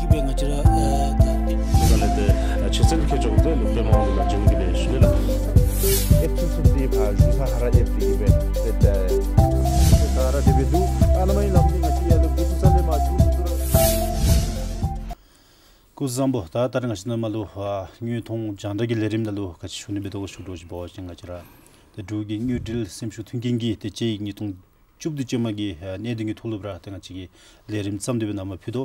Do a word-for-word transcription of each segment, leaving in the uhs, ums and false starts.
དཔེ་ང་བཅས་ར་ཨ་ད་ལས་ཏེ་ཨ་ཆེ་སེམས་ཁེ་ཆོག་ཏེ་ལུ་དཔེ་མང་པོ་ལུ་ལ་བྱིན་གི་ལས་ཞུ་ནི་ལགས། ཨེབ་ཚུ་ཚུ་འདི་ཕར་ཞུ་ས་ཧ་ར་ཨེབ་འདི་གི་སྦེ་ཏེ་ད་ཧ་ར་དེ་སྦེ་འདུག། ཨ་ནཱ་མ་ཡི་ལམ་འདི་ང་བཅས་ཡར་ལུ་འགོ་བཙུགས་ས་ལས་མར་ཚུར་ཚུར་ར། སྐུ་གཟུགས་བཟང་པོ། ད་ད་རེས་ང་བཅས་ནཱ་མར་ལུ་ཨ་དངོས་མཐོང་རྒྱང་བསྒྲགས་ཀྱི་ལས་རིམ་ནང་ལུ་ག་ཅི་ཞུ་ནི་འབད་དོ་ཞུ་དོ་ཅིག་འབད་བ་ཅིན་ང་བཅས་ར་ཏེ་འབྲུག་གི་དངུལ་འབྲེལ་སེམས་ཤུགས་མཐུན་རྐྱེན་གྱི་ཏེ་དཔྱད་ཡིག་ཉིས་སྟོང་བཅུ་བདུན་ཅན་མ་གི་ཨ་གནད་དོན་གྱི་ཐོག་ལུ་ར་ཏེ་ང་བཅས་ཀྱིས་ལས་རིམ་བརྩམས་ཏེ་སྦེ་ནཱ་མར་ཕུལ་དོ།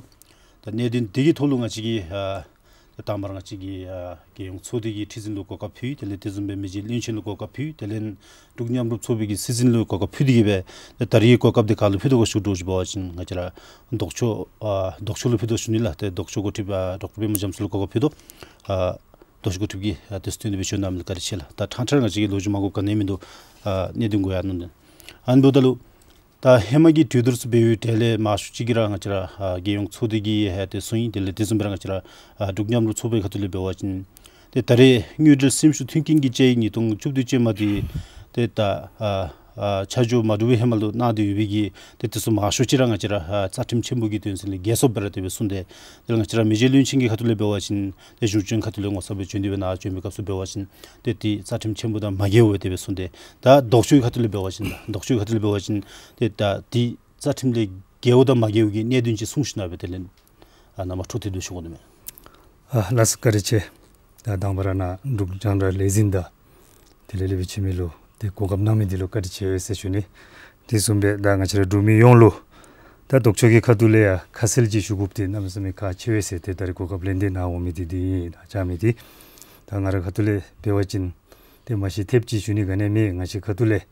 ད་གནད་དོན་འདི་གི་ཐོག་ལུ་ང་བཅས་ཀྱིས་ཨ་ད་དང་པ་ར་ང་བཅས་ཀྱིས་ཨ་རྒྱལ་ཡོངས་ཚོགས་སྡེ་གི་ཁྲི་འཛིན་ལུ་གོ་སྐབས་ཕུལ། དེ་ལས་དེ་བཟུམ་སྦེ་མི་རྗེ་བློན་ཆེན་ལུ་གོ་སྐབས་ཕུལ། དེ་ལས་འབྲུག་མཉམ་རུབ་ཚོགས་པའི་གི་སྲིད་འཛིན་ལུ་གོ་སྐབས་ཕུལ་ཏེ་གི་སྦེ་ད་རེས་གོ་སྐབས་འདི་ག་ལུ་ཕུལ་དོ་ག་ཞུ་དོ་ཅིག་འབད་བ་ཅིན་ང་བཅས་ར་ལྡོག་ཕྱོགས་ཨ་ལྡོག་ཕྱོགས་ལུ་ཕུལ་དོ་ཞུ་ནི་ལགས། ཏེ་ལྡོག་ཕྱོགས་འགོ་ཁྲིདཔ་ཨ་ཌོག་ཊར་པདྨ་རྒྱ་མཚོ་ལུ་གོ་སྐབས་ཕུལ་དོ། ཨ་ལྡོག་ཕྱོགས་འགོ་ཁྲིདཔ་གིས་ཨ་ཏེ་སྟོན་ཏེ་སྦེ་ཞུ་གནངམ་ལས་བཀའ་དྲིན་ཆེ་ལགས། ད་ཕྲང་ཕྲང་ང་བཅས་ཀྱིས་ལོ་རྒྱུས་མང་པོ་ག་ནི་མིན་འདུག། ཨ་གནད་དོན་གོ་ཡར་ནུག། ཨ་ནི་འབདཝ་ད་ལུ་ད་ཧེ་མ་གི་གྲོས་བསྡུར་ཚུ་འབད་བའི་གྲས་ལས་མང་ཤོས་ཅིག་གིས་ར་ང་བཅས་ར་ཨ་རྒྱལ་ཡོངས་ཚོགས་སྡེ་གི་ཨ་ཏེ་སོང་ཡི། དེ་ལས་དེ་བཟུམ་སྦེ་ར་ང་བཅས་ར་ཨ་འབྲུག་མཉམ་རུབ་ཚོགས་པའི་ཁ་ཐུག་ལས་འབད་བ་ཅིན་ཏེ་ད་རེས་དངུལ་འབྲེལ་སེམས་ཤུགས་མཐུན་རྐྱེན་གྱི་དཔྱད་ཡིག་ཉིས་སྟོང་བཅུ་བདུན་ཅན་མ་འདི་ཏེ་ད་ཨ་ཨ་ཆ་འཇོག་མ་གྲུབ་པའི་ཧེ་མ་ལུ་གནང་སྟེ་ཡོད་པའི་གི་ཏེ་དེ་ཚུ་མང་ཤོས་ཅིག་ར་ང་བཅས་ར་ཨ་རྩ་ཁྲིམས་ཆེན་པོ་གི་དོན་ཚན་ལས་འགལ་སོངམ་སྦེ་ར་དེ་སྦེ་གསུངས་ཏེ། དེ་ལས་ང་བཅས་ར་མི་རྗེ་བློན་ཆེན་གྱི་ཁ་ཐུག་ལས་འབད་བ་ཅིན་ཏེ་གཞུང་ཆེན་ཁ་ཐུག་ལས་ངོ་ཚབ་སྦེ་བྱོན་ཏེ་སྦེ་ནཱ་བྱོན་པའི་སྐབས་སུ་འབད་བ་ཅིན་ཏེ་འདི་རྩ་ཁྲིམས་ཆེན་པོ་དང་མ་འགལཝ་སྦེ་དེ་སྦེ་གསུངས་ཏེ། ད་ལྡོག་ཕྱོགས་ཀྱི་ཁ་ཐུག་ལས་འབད་བ་ཅིན་ལྡོག་ཕྱོགས་ཀྱི་ཁ་ཐུག་ལས་འབད་བ་ཅིན་ཏེ་ད་འདི་རྩ་ཁྲིམས་ལས་འགལཝ་དང་མ་འགལཝ་གི་གནད་དོན་ཅིག་གསུངས་ཞིན་ན་སྦེ་དེ་ལས་ཨ་ནཱ་མར་འཕྲོ་མཐུད་དེ་ཞུ་དགོ་ནི་མས། ཨ་ལགས་སོ། བཀའ་དྲིན་ཆེ། ད་དང་པ་ར་ནཱ་འབྲུག་རྒྱང་བསྒྲགས་ལས་འཛིན་དང་དེ་ལས་ལས་བྱེདཔ་ཅིག་མི་ལུ་ཏེ་གོ་སྐབས་གནང་མི་འདི་ལུ་བཀའ་དྲིན་ཆེ་ཟེར་ཞུ་ནི། དེ་བཟུམ་སྦེ་ད་ང་བཅས་ར་འབྲུག་མི་ཡོངས་ལུ་ད་ལྡོག་ཕྱོགས་ཀྱི་ཁ་ཐུག་ལས་ཡང་ཁ་གསལ་ཅིག་ཞུ་དགོཔ་འདི་གནམ་མེད་ས་མེད་ཁག་ཆེ་བས་ཟེར། ཏེ་ད་རེས་གོ་སྐབས་ལེན་ཏེ་ནཱ་འོང་མི་འདི་འདི་ཨིན། ད་བཅར་མི་འདི་ད་ང་རའི་ཁ་ཐུག་ལས་འབད་བ་ཅིན་ཏེ་མ་གཞི་ཐེབས་ཅིག་ཞུ་ནི་ག་ནི་མེད། ང་བཅས་ཁ་ཐུག་ལས་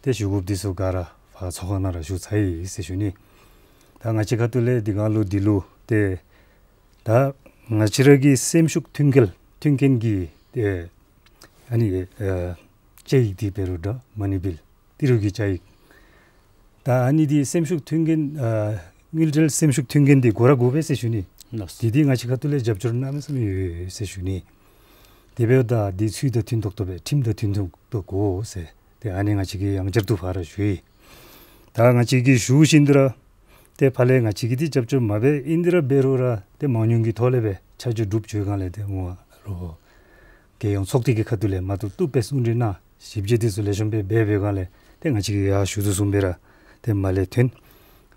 ཏེ་ཞུ་དགོཔ་འདི་ཚུ་ག་ར་ཕར་ཚོགས་ཁང་ནང་ར་ཞུ་ཚར་ཡི་ཟེར་ཞུ་ནི། ད་ང་བཅས་ཁ་ཐུག་ལས་འདི་གང་ལུ་འདི་ལུ་ཏེ་ད་ང་བཅས་ར་གི་སེམས་ཤུགས་མཐུན་རྐྱེན་མཐུན་རྐྱེན་གྱི་ཏེ་ཨ་ནི་ཨ་དཔྱད་ཡིག་འདི་འབད་རུང་འདྲ་མ་ནི་བིལ་ཏི་རུ་གི་དཔྱད་ཡིག། ད་ཨ་ནི་འདི་སེམས་ཤུགས་མཐུན་རྐྱེན་ཨ་དངུལ་འབྲེལ་སེམས་ཤུགས་མཐུན་རྐྱེན་འདི་དགོ་ར་དགོ་པས་ཟེར་ཞུ་ནི། ལགས་སོ། འདི་འདི་ང་བཅས་ཁ་ཐུག་ལས་རྒྱབ་སྐྱོར་གནམ་མེད་ས་མེད་ཡོད་ཟེར་ཞུ་ནི། དེ་འབདཝ་ད་འདི་ཚུལ་དང་མཐུན་ཏོག་ཏོ་སྦེ་ཁྲིམས་དང་མཐུན་ཏོག་ཏོ་དགོ་ཟེར། ཏེ་ཨ་ནི་ང་བཅས་ཀྱིས་ཡང་བསྐྱར་དུ་ཕར་ར་ཞུ་ཡི། ད་ང་བཅས་ཀྱིས་ཞུ་བཞིན་དུ་ར་ཏེ་ཕར་ལས་ང་བཅས་ཀྱིས་འདི་རྒྱབ་སྐྱོར་མ་འབད་ཨིན་དེ་ར་འབད་རུང་ར་ཏེ་མང་ཉུང་གི་ཐོག་ལས་སྦེ་ཆ་འཇོག་གྲུབ་བྱུང་སྒང་ལས་ཏེ་མོ་རོགས་རྒྱལ་ཡོངས་ཚོགས་སྡེ་གི་ཁ་ཐུག་ལས་མ་བཏུབ་བཏུབ་སྦེ་གསུང་གྲོས་གནང་། ཞིབ་དཔྱད་འདི་ཚུ་ལེགས་ཤོམ་སྦེ་འབད་འབད་སྒང་ལས་ཏེ་ང་བཅས་ཀྱིས་ཡར་ཞུ་དོ་བཟུམ་སྦེ་ར་ཏེ་མར་ལས་ཐོན།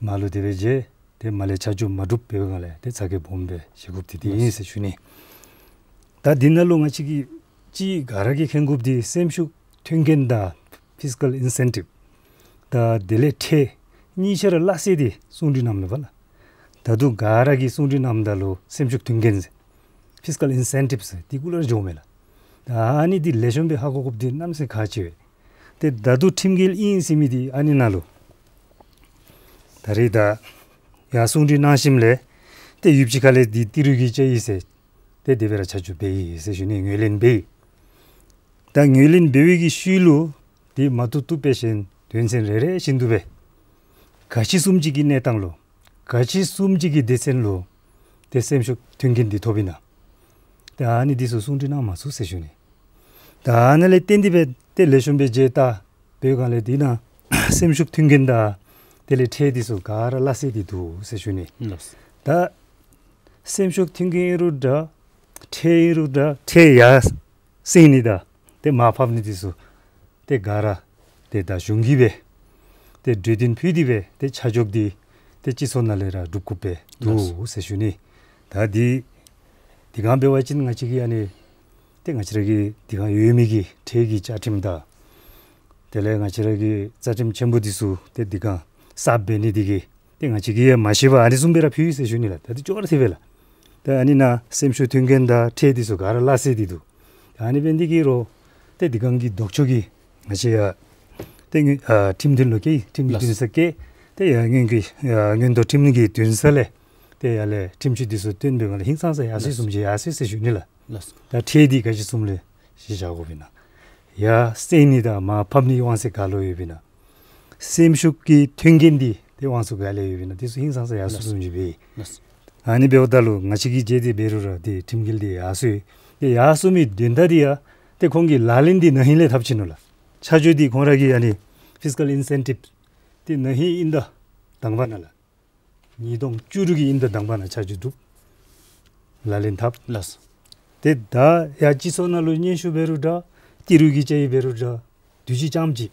མར་ལུ་དེ་སྦེ་མཇལ། ཏེ་མར་ལས་ཆ་འཇོག་མ་གྲུབ་འབད་སྒང་ལས་ཏེ་ཚ་གྱང་སྦོམ་སྦེ་བཞེས་དགོཔ་འདི་འདི་ཨིན་ཟེར་ཞུ་ནི། ད་འདི་ནང་ལུ་ང་བཅས་ཀྱིས་གཅིག་ག་ར་གིས་མཁྱེན་དགོཔ་འདི་སེམས་ཤུགས་མཐུན་རྐྱེན་དང་ཕིས་ཀཱལ་ཨིན་སེན་ཊིབ་དང་དེ་ལས་ཁྲལ་གཉིས་ཆ་ར་སླ་བསྲེ་སྟེ་གསུང་གྲོས་གནངམ་མས་པ་ལགས། ད་ལྟོ་ག་ར་གིས་གསུང་གྲོས་གནངམ་ད་ལུ་སེམས་ཤུགས་མཐུན་རྐྱེན་ཟེར་ཕིས་ཀཱལ་ཨིན་སེན་ཊིབ་ཟེར་འདི་གུ་ལུ་ར་འགྱོཝ་མས་ལགས། ད་ཨ་ནི་འདི་ལེགས་ཤོམ་སྦེ་ཧ་གོ་དགོཔ་འདི་གནམ་མེད་ས་མེད་ཁག་ཆེ་བས། ཏེ་ད་ལྟོ་ཁྲིམས་འགལ་ཨིན་ཟེར་མི་འདི་ཨ་ནི་ནང་ལུ་ད་རེས་ད་ཡར་གསུང་གྲོས་གནང་ཞིནམ་ལས་ཏེ་ཡུདཔ་ཅིག་ཁ་ལས་འདི་ཏི་རུ་གི་དཔྱད་ཡིག་ཟེར་ཏེ་དེ་སྦེ་ར་ཆ་འཇོག་འབད་ཡི་ཟེར་ཞུ་ནི། ངོས་ལེན་འབད་ཡི། ད་ངོས་ལེན་འབད་བའི་གི་ཤུལ་ལུ་འདི་མ་བཏུབ་བཏུབ་སྦེ་གཞན་དོན་ཚན་རེ་རེ་བཞིན་དུ་སྦེ་ག་ཅི་བཟུམ་ཅིག་གི་གནས་སྟངས་ལུ་ག་ཅི་བཟུམ་ཅིག་གི་སྡེ་ཚན་ལུ་ཏེ་སེམས་ཤུགས་མཐུན་རྐྱེན་འདི་ཐོབ་ཨིན་ན། ཏེ་ཨ་ནི་འདི་ཚུ་གསུང་གྲོས་གནང་མ་ཚུགས་ཟེར་ཞུ་ནི། ད་ཨ་ནཱ་ལས་བརྟེན་ཏེ་སྦེ་ཏེ་ལེགས་ཤོམ་སྦེ་མཇལ་བལྟ་འབད་སྒང་ལས་འདི་ནང་སེམས་ཤུགས་མཐུན་རྐྱེན་དང་དེ་ལས་ཁྲལ་འདི་ཚུ་ག་ར་སླ་བསྲེ་སྟེ་འདུག་ཟེར་ཞུ་ནི། ལགས། ད་སེམས་ཤུགས་མཐུན་རྐྱེན་ཨིན་རུང་འདྲ་ཁྲལ་ཨིན་རུང་འདྲ་ཁྲལ་ཡར་སེང་ནི་དང་ཏེ་མར་ཕབ་ནི་འདི་ཚུ་ཏེ་ག་ར་ཏེ་ད་གཞུང་གིས་སྦེ་ཏེ་གྲོས་བསྟུན་ཕུལ་ཏེ་སྦེ་ཏེ་ཆ་འཇོག་འདི་ཏེ་སྤྱི་ཚོགས་ནང་ལས་ར་སྒྲུབ་དགོཔ་སྦེ་འདུག་ཟེར་ཞུ་ནི། ད་འདི་འདི་གང་འབད་བ་ཅིན་ང་བཅས་ཀྱི་ཨ་ནི་ཏེ་ང་བཅས་ར་གི་འདི་གང་ཡོད་མི་གི་ཁྲལ་གྱི་བཅའ་ཁྲིམས་དང་དེ་ལས་ང་བཅས་ར་གི་རྩ་ཁྲིམས་ཆེན་པོ་འདི་ཚུ་ཏེ་འདི་གང་གསརཔ་འབད་ནི་འདི་གིས་ཏེ་ང་བཅས་ཀྱིས་ཡང་མ་ཤེས་པར་ཨ་ནི་བཟུམ་སྦེ་ར་ཕུལ་ཡི་ཟེར་ཞུ་ནི་ལགས། ད་འདི་ཅོག་ར་འཐདཔ་སྦེ་ལགས། ད་ཨ་ནི་ནང་སེམས་ཤུགས་མཐུན་རྐྱེན་དང་ཁྲལ་འདི་ཚུ་ག་ར་སླ་བསྲེ་སྟེ་འདུག། ད་ཨ་ནི་འབད་ནི་འདི་གིས་རོགས་ཏེ་འདི་གང་གི་ལྡོག་ཕྱོགས་ཀྱི་ང་བཅས་ཡར་ཏེ་ཨ་ཁྲིམས་འདུན་ལུ་བསྐྱལ་ཡི། ཁྲིམས་ཀྱི་ལགས། འདུན་ས་བསྐྱལ། ཏེ་ཡར་སྔོན་གྱི་ཨ་མངོན་མཐོ་ཁྲིམས་ཀྱི་འདུན་ས་ལས་ཏེ་ཡར་ལས་ཁྲིམས་གཅོད་འདི་ཚུ་བཏོན་པའི་སྒང་ལས་ཧིང་སངས་ས་ཡར་སོ་ཡི། ལགས། བཟུམ་ཅིག་ཡར་སོ་ཡི་ཟེར་ཞུ་ནི་ལགས། ལགས། ད་ཁྲལ་འདི་ག་ཅི་བཟུམ་ལས་གཞི་བཞག་དགོཔ་ཨིན་ན། ཡར་སེང་ནི་དང་མར་ཕབ་ནི་དབང་ཚད་ག་ལུ་ཡོདཔ་ཨིན་ན། སེམས་ཤུགས་ཀྱི་མཐུན་རྐྱེན་འདི་ཏེ་དབང་ཚད་ག་ལས་ཡོདཔ་ཨིན་ན། འདི་ཚུ་ཧིང་སངས་ས་ཡར་སོ་ཡི་བཟུམ་ཅིག་འབད་ཡི། ལགས། ཨ་ནི་འབདཝ་ད་ལུ་ང་བཅས་ཀྱིས་མཇལ་ཏེ་འབད་རུང་ར་ཏེ་ཁྲིམས་འགལ་འདི་ཡར་སོ་ཡི། ཏེ་ཡར་སོ་མི་དོན་དག་འདི་ཡང་ཏེ་ཁོང་གི་ལག་ལེན་འདི་ན་ཧིང་ལས་འཐབ་ཅི་ནུག་ལགས། ཆ་འཇོག་འདི་ཁོང་ར་གི་ཨ་ནི་ཕིས་ཀཱལ་ཨིན་སེན་ཊིབ་འདི་ན་ཧིང་དབྱིན་ཟླ་དང་པ་ནང་ལགས། ཉིས་སྟོང་བཅུ་དྲུག་གི་དབྱིན་ཟླ་དང་པ་ནང་ཆ་འཇོག་གྲུབ། ལག་ལེན་འཐབ། ལགས་སོ། ཏེ་ད་ཡར་སྤྱི་ཚོགས་ནང་ལུ་སྙན་ཞུ་འབད་རུང་འདྲ། ཏི་རུ་གི་བཅའ་ཡིག་འབད་རུང་འདྲ། དུས་ཅི་ཙམ་ཅིག་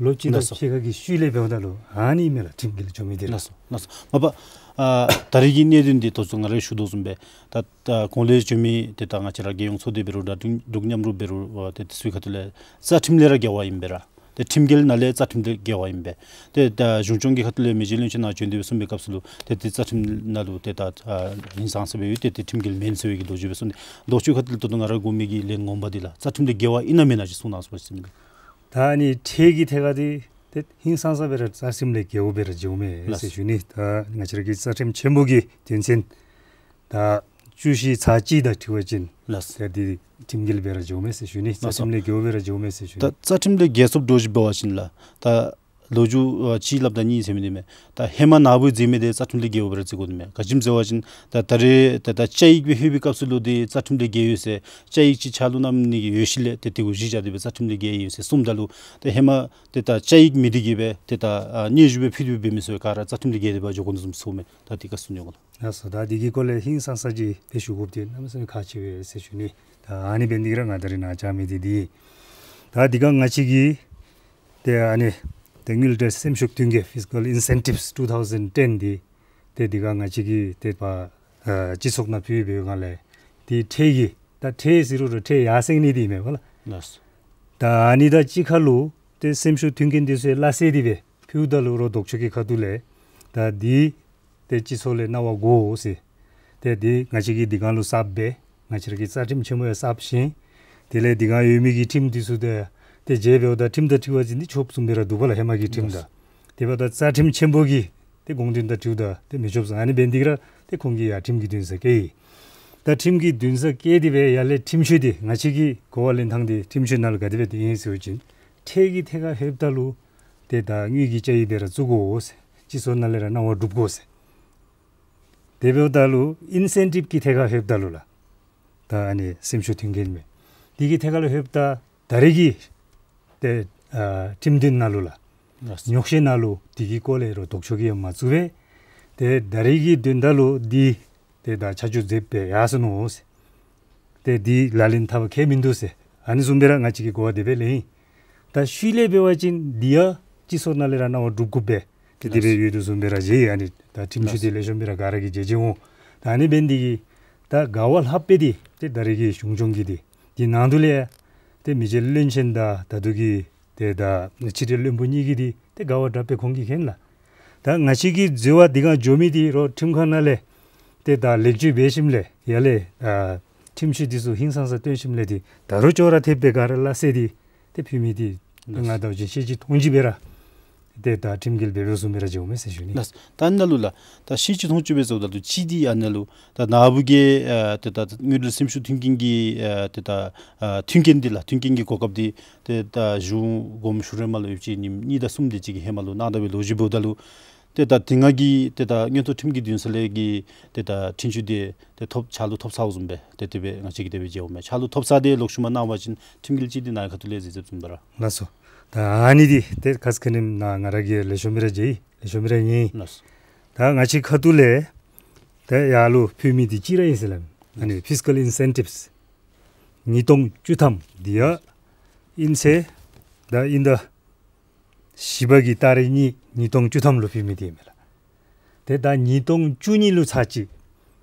ལོ་གཅིག་དང་ལགས་སོ། ཕྱེད་ཀ་གི་ཤུལ་ལས་འབདཝ་ད་ལུ་ཨ་ནི་ཨིན་མས་ལགས། ཁྲིམས་འགལ་བྱུང་མི་འདི་ར། ལགས་སོ། ལགས་སོ། མ་པ་ཨ་ད་རེས་ཀྱི་གནད་དོན་འདི་ད་ལྟོ་ཚུ་ང་ར་ཞུ་དོ་བཟུམ་སྦེ་ད་ད་གོང་ལས་བྱོན་མི་ཏེ་ད་ང་བཅས་ར་རྒྱལ་ཡོངས་ཚོགས་སྡེ་འབད་རུང་འདྲ། འབྲུག་འབྲུག་མཉམ་རུབ་འབད་རུང་ཨ་ཏེ་དེ་ཚུ་གི་ཁ་ཐུག་ལས་རྩ་ཁྲིམས་ལས་ར་འགལ་བ་ཨིན་པས་ར། ཏེ་ཁྲིམས་འགལ་ནང་ལས་རྩ་ཁྲིམས་ལས་འགལ་བ་ཨིན་པས། ཏེ་ད་གཞུང་སྐྱོང་གི་ཁ་ཐུག་ལས་མི་རྗེ་བློན་ཆེན་ནཱ་བྱོན་ཏེ་སྦེ་གསུངས་པའི་སྐབས་སུ་ལུ་ཏེ་དེ་རྩ་ཁྲིམས་ནང་ལུ་ཏེ་ད་ཨ་ཧིང་སངས་ས་སྦེ་ཡོད། ཏེ་དེ་ཁྲིམས་འགལ་མེན་ཟེར་བའི་གི་ལོ་རྒྱུས་སྦེ་གསུངས་ནུག། ལོག་ཅི་ཁ་ཐུག་ལས་ད་ལྟོ་ང་ར་གོ་མི་གི་ལན་ངོ་མ་འདི་ལགས་རྩ་ཁྲིམས་ལས་འགལ་བ་ཨིན་ན་མེན་ན་ཅིག་གསུང་གནང་ཟེར་ཞུ་ནི། ད་ཨ་ནི་ཁྲལ་གྱི་ཐད་ཁར་འདི་ཏེ་ཧིང་སངས་ས་སྦེ་ར་རྩ་ཁྲིམས་ལས་འགལ་བ་སྦེ་ར་འགྱོཝ་མས་ལགས། ཟེར་ཞུ་ནི། ད་ང་བཅས་ར་གི་རྩ་ཁྲིམས་ཆེན་པོ་གི་དོན་ཚན་ད་བཅུ་བཞི་ཚག་གཅིག་དང་འཁྲིལ་བ་ཅིན་ལགས། ད་འདི་ཁྲིམས་འགལ་སྦེ་ར་འགྱོཝ་མས་ཟེར་ཞུ་ནི། རྩ་ལགས་སོ། ཁྲིམས་ལས་འགལ་བ་སྦེ་ར་འགྱོཝ་མས་ཟེར་ཞུ་ནི། ད་རྩ་ཁྲིམས་ལས་འགལ་སོངམ་འདྲཝ་ཅིག་འབད་བ་ཅིན་ལགས། ད་ལོ་རྒྱུས་ཨ་གཅིག་སླབ་ད་གཉིས་ཟེར་མི་འདི་མས། ད་ཧེ་མ་ནཱ་བུ་མཛད་མི་འདི་རྩ་ཁྲིམས་ལས་འགལ་བ་སྦེ་ར་བརྩི་དགོ་ནི་མས། ག་ཅི་སྨོ་ཟེར་བ་ཅིན་ད་ད་རེས་ད་ད་བཅའ་ཡིག་སྦེ་ལྷོད་པའི་སྐབས་སུ་ལུ་འདི་རྩ་ཁྲིམས་ལས་འགལ་ཡོད་ཟེར་བཅའ་ཡིག་ཅིག་ཕྱག་ལུ་བསྣམ་ནི་གི་ཡོད་ཞིནམ་ལས་ཏེ་དེ་གུ་གཞི་བཞག་སྟེ་སྦེ་རྩ་ཁྲིམས་ལས་འགལ་ཡོད་ཟེར་གསུངམ་ད་ལུ་ཏེ་ཧེ་མ་ཏེ་ད་བཅའ་ཡིག་མེད་དེ་གིས་སྦེ་ཏེ་ད་ཨ་སྙན་ཞུ་སྦེ་ཕུལ་ཏེ་འབད་མི་ཚུ་ག་ར་རྩ་ཁྲིམས་ལས་འགལ་ཏེ་སྦེ་འགྱོ་དགོ་ནི་བཟུམ་ཚུ་མས། ད་འདི་ག་གསུང་ནི་ཡོད་ག་ལགས། ལགས་སོ། ད་འདི་གི་སྐོར་ལས་ཧིང་སངས་ས་ཅིག་ཏེ་ཞུ་དགོཔ་འདི་གནམ་མེད་ས་མེད་ཁག་ཆེ་བས་ཟེར་ཞུ་ནི། ད་ཨ་ནི་འབད་ནི་འདི་གིས་ར་ང་ད་རེས་ནཱ་བཅར་མི་འདི་འདི་ཨིན། ད་འདི་ག་ང་བཅས་ཀྱིས་ཏེ་ཨ་ནི་ཏེ་དངུལ་འབྲེལ་སེམས་ཤུགས་མཐུན་རྐྱེན་Fiscal Incentives two thousand ten འདི་ཏེ་འདི་ག་ང་བཅས་ཀྱིས་ཏེ་ཕར་ཨ་སྤྱི་ཚོགས་ནང་ཕུལ་བའི་སྒང་ལས་འདི་ཁྲལ་གྱི་ད་ཁྲལ་ཟེར་རུང་ར་ཁྲལ་ཡར་སེང་ནི་འདི་མས་པ་ལགས། ལགས། ད་ཨ་ནི་དང་གཅིག་ཁར་ལུ་ཏེ་སེམས་ཤུགས་མཐུན་རྐྱེན་འདི་ཚུ་སླ་བསྲེ་སྟེ་སྦེ་ཕུལཝ་ད་ལུ་རོགས་ལྡོག་ཕྱོགས་ཀྱི་ཁ་ཐུག་ལས་ད་འདི་ཏེ་སྤྱི་ཚོགས་ལས་གནང་བ་དགོ་ཟེར། ཏེ་འདི་ང་བཅས་ཀྱིས་འདི་གང་ལུ་གསརཔ་སྦེ་ང་བཅས་ར་གི་རྩ་ཁྲིམས་ཆེན་མོ་ཡང་གསརཔ་བཞེངས། དེ་ལས་འདི་གང་ཡོད་མི་གི་ཁྲིམས་འདི་ཚུ་ཏེ་ཏེ་མཇལ་འབདཝ་ད་ཁྲིམས་དང་འཁྲིལ་བ་ཅིན་འདི་ཆོསཔ་བཟུམ་སྦེ་ར་འདུག་པ་ལགས། ཧེ་མ་གི་ཁྲིམས་དང་། དེ་འབདཝ་ད་རྩ་ཁྲིམས་ཆེན་པོ་གི་ཏེ་དགོངས་དོན་དང་འཁྲིལཝ་ད་ཏེ་མི་ཆོསཔ་བཟུམ་ཨ་ནི་འབད་ནི་འདི་གིས་ར་ཏེ་ཁོང་གིས་ཡར་ཁྲིམས་ཀྱི་འདུན་ས་བཀལ་ཡི། ད་ཁྲིམས་ཀྱི་འདུན་ས་བཀལ་ཏེ་སྦེ་ཡར་ལས་ཁྲིམས་གཅོད་འདི་ང་བཅས་ཀྱི་གོ་བ་ལེན་ཐངས་འདི་ཁྲིམས་གཅོད་ནང་ལུ་ག་དེ་སྦེ་འདི་ཨིན་ཟེར་བ་ཅིན་ཁྲལ་གྱི་ཐད་ཁར་ལྷོདཔ་ད་ལུ་ཏེ་ད་དངུལ་གྱི་བཅའ་ཡིག་སྦེ་ར་བཙུགས་དགོ་ཟེར། སྤྱི་ཚོགས་ནང་ལས་ར་གནང་བ་སྒྲུབ་དགོ་ཟེར། དེ་འབདཝ་ད་ལུ་ཨིན་སེན་ཊིབ་ཀྱི་ཐད་ཁར་ལྷོདཔ་ད་ལུ་ལགས། ད་ཨ་ནི་སེམས་ཤུགས་མཐུན་རྐྱེན་མས། འདི་གི་ཐད་ཁར་ལུ་ལྷོདཔ་ད་ད་རེས་ཀྱི་ཏེ་ཨ་ཁྲིམས་དོན་ནང་ལུ་ལགས། ལགས། ཉོག་བཤད་ནང་ལུ་འདི་གི་སྐོར་ལས་རོགས་ལྡོག་ཕྱོགས་ཀྱིས་ཡང་མ་བཙུགས་པས། ཏེ་ད་རེས་ཀྱི་དོན་དག་ལུ་འདི་ཏེ་ད་ཆ་འཇོག་མཛདཔ་སྦེ་ཡར་སོ་ནུག་ཟེར། ཏེ་འདི་ལག་ལེན་འཐབ་པར་ཁྱད་མིན་འདུག་ཟེར། ཨ་ནི་བཟུམ་སྦེ་ར་ང་བཅས་ཀྱིས་གོ་བ་དེ་སྦེ་ལེན་ཡི། ད་ཤུལ་ལས་འབད་བ་ཅིན་འདི་ཡང་སྤྱི་ཚོགས་ནང་ལས་ར་གནང་བ་སྒྲུབ་དགོ་པས། ཏེ་དེ་སྦེ་ཡོད་དོ་བཟུམ་སྦེ་ར་མཇལ་ཡི། ཨ་ནི་ད་ཁྲིམས་གཅོད་འདི་ལེགས་ཤོམ་སྦེ་ར་ག་ར་གིས་མཇལ་མཇལཝ་འོང་། ད་ཨ་ནི་འབད་ནི་འདི་གིས་ད་ག་བ་ལྷགཔ་སྦེ་འདི་ཏེ་ད་རེས་ཀྱི་གཞུང་སྐྱོང་གི་འདི་འདི་ནང་དུ་ལས་ཏེ་མི་རྗེ་བློན་ཆེན་དང་ད་ལྟོ་གི་ཏེ་ད་ཕྱི་འབྲེལ་བློན་པོ་གཉིས་ཀྱིས་འདི་ཏེ་ག་བ་དྲགཔ་སྦེ་ཁོང་གིས་མཁྱེན་ལགས། ད་ང་བཅས་ཀྱི་འཛོལ་བ་འདི་ག་འགྱོ་མི་འདི་རོགས་ཁྲིམས་ཁང་ནང་ལས་ཏེ་ད་ལེགས་བཅོས་འབད་ཞིནམ་ལས་ཡར་ལས་ཨ་ཁྲིམས་གཅོད་འདི་ཚུ་ཧིང་སངས་ས་སྟོན་ཞིནམ་ལས་འདི་ད་རུང་ཅོག་ར་འཐདཔ་སྦེ་ག་ར་སླ་བསྲེ་སྟེ་ཏེ་ཕུལ་མི་འདི་ཏེ་ང་ལགས་སོ། བལྟ་བ་ཅིན་ཤེས་བཞིན་མཐོང་བཞིན་སྦེ་ར་ཏེ་ད་ཁྲིམས་འགལ་འབད་འབདཝ་བཟུམ་སྦེ་ར་འགྱོཝ་མས་ཟེར་ཞུ་ནི། ལགས། ད་ཨ་ནཱ་ལུ་ལགས་ད་ཤེས་བཞིན་མཐོང་བཞིན་སྦེ་ཟེརཝ་ད་ལུ་གཅིག་འདི་ཨ་ནཱ་ལུ་ད་ནཱ་བུ་གིས་ཨ་ཏེ་ད་དངུལ་འབྲེལ་སེམས་ཤུགས་མཐུན་རྐྱེན་གྱི་ཨ་ཏེ་ད་ཨ་མཐུན་རྐྱེན་འདི་ལགས་མཐུན་རྐྱེན་གྱི་གོ་སྐབས་འདི་ཏེ་ད་གཞུང་དགོངསམ་ཞུ་རན་མ་ལུ་ཡོདཔ་ཅིག་ཉིནམ་གཉིས་དང་གསུམ་དེ་ཅིག་གི་ཧེ་མ་ལུ་གནང་ད་པའི་ལོ་རྒྱུས་འབདཝ་ད་ལུ་ཏེ་ད་དེ་སྔ་གི་ཏེ་ད་མངོན་མཐོ་ཁྲིམས་ཀྱི་འདུན་ས་ལས་ཀྱི་ཏེ་ད་འཁྲུན་ཆོད་འདི་ཏེ་ཐོབ་ཕྱག་ལུ་ཐོབ་ཚརཝ་བཟུམ་སྦེ་ཏེ་དེ་སྦེ་ང་བཅས་ཀྱིས་དེ་སྦེ་མཇལཝ་མས། ཕྱག་ལུ་ཐོབ་ཚར་ཏེ་ལོག་ཤུལ་མ་གནང་བ་ཅིན་ཁྲིམས་འགལ་ཅིག་འདི་ནཱ་ཁ་ཐུག་ལས་གཟིགས་གཟིགསཔ་བཟུམ་སྦེ་ར། ལགས་སོ། ད་ཨ་ནི་འདི་ཏེ་ཁ་ཙ་ཁ་ཉིནམ་ནཱ་ང་ར་གིས་ལེགས་ཤོམ་སྦེ་ར་མཇལ་ཡི། ལེགས་ཤོམ་སྦེ་ར་ཉན་ཡི། ལགས་སོ། ད་ང་བཅས་ཁ་ཐུག་ལས་ད་ཡར་ལུ་ཕུལ་མི་འདི་གཅིག་ར་ཨིན་ཟེར་སླབ་མས། ཨ་ནི་ཕིས་ཀཱལ་ཨིན་སེན་ཊིབསི་ཉིས་སྟོང་བཅུ་ཐམ་འདི་ཡང་ཨིན་ཟེར་ད་ཨིན་ཟླ་བཞི་པ་གི་ཏ་རིག་གཉིས་ཉིས་སྟོང་བཅུ་ཐམ་ལུ་ཕུལ་མི་འདི་ཨིན་མས་ལགས། ཏེ་ད་ཉིས་སྟོང་བཅུ་གཉིས་ལུ་ཚར་གཅིག་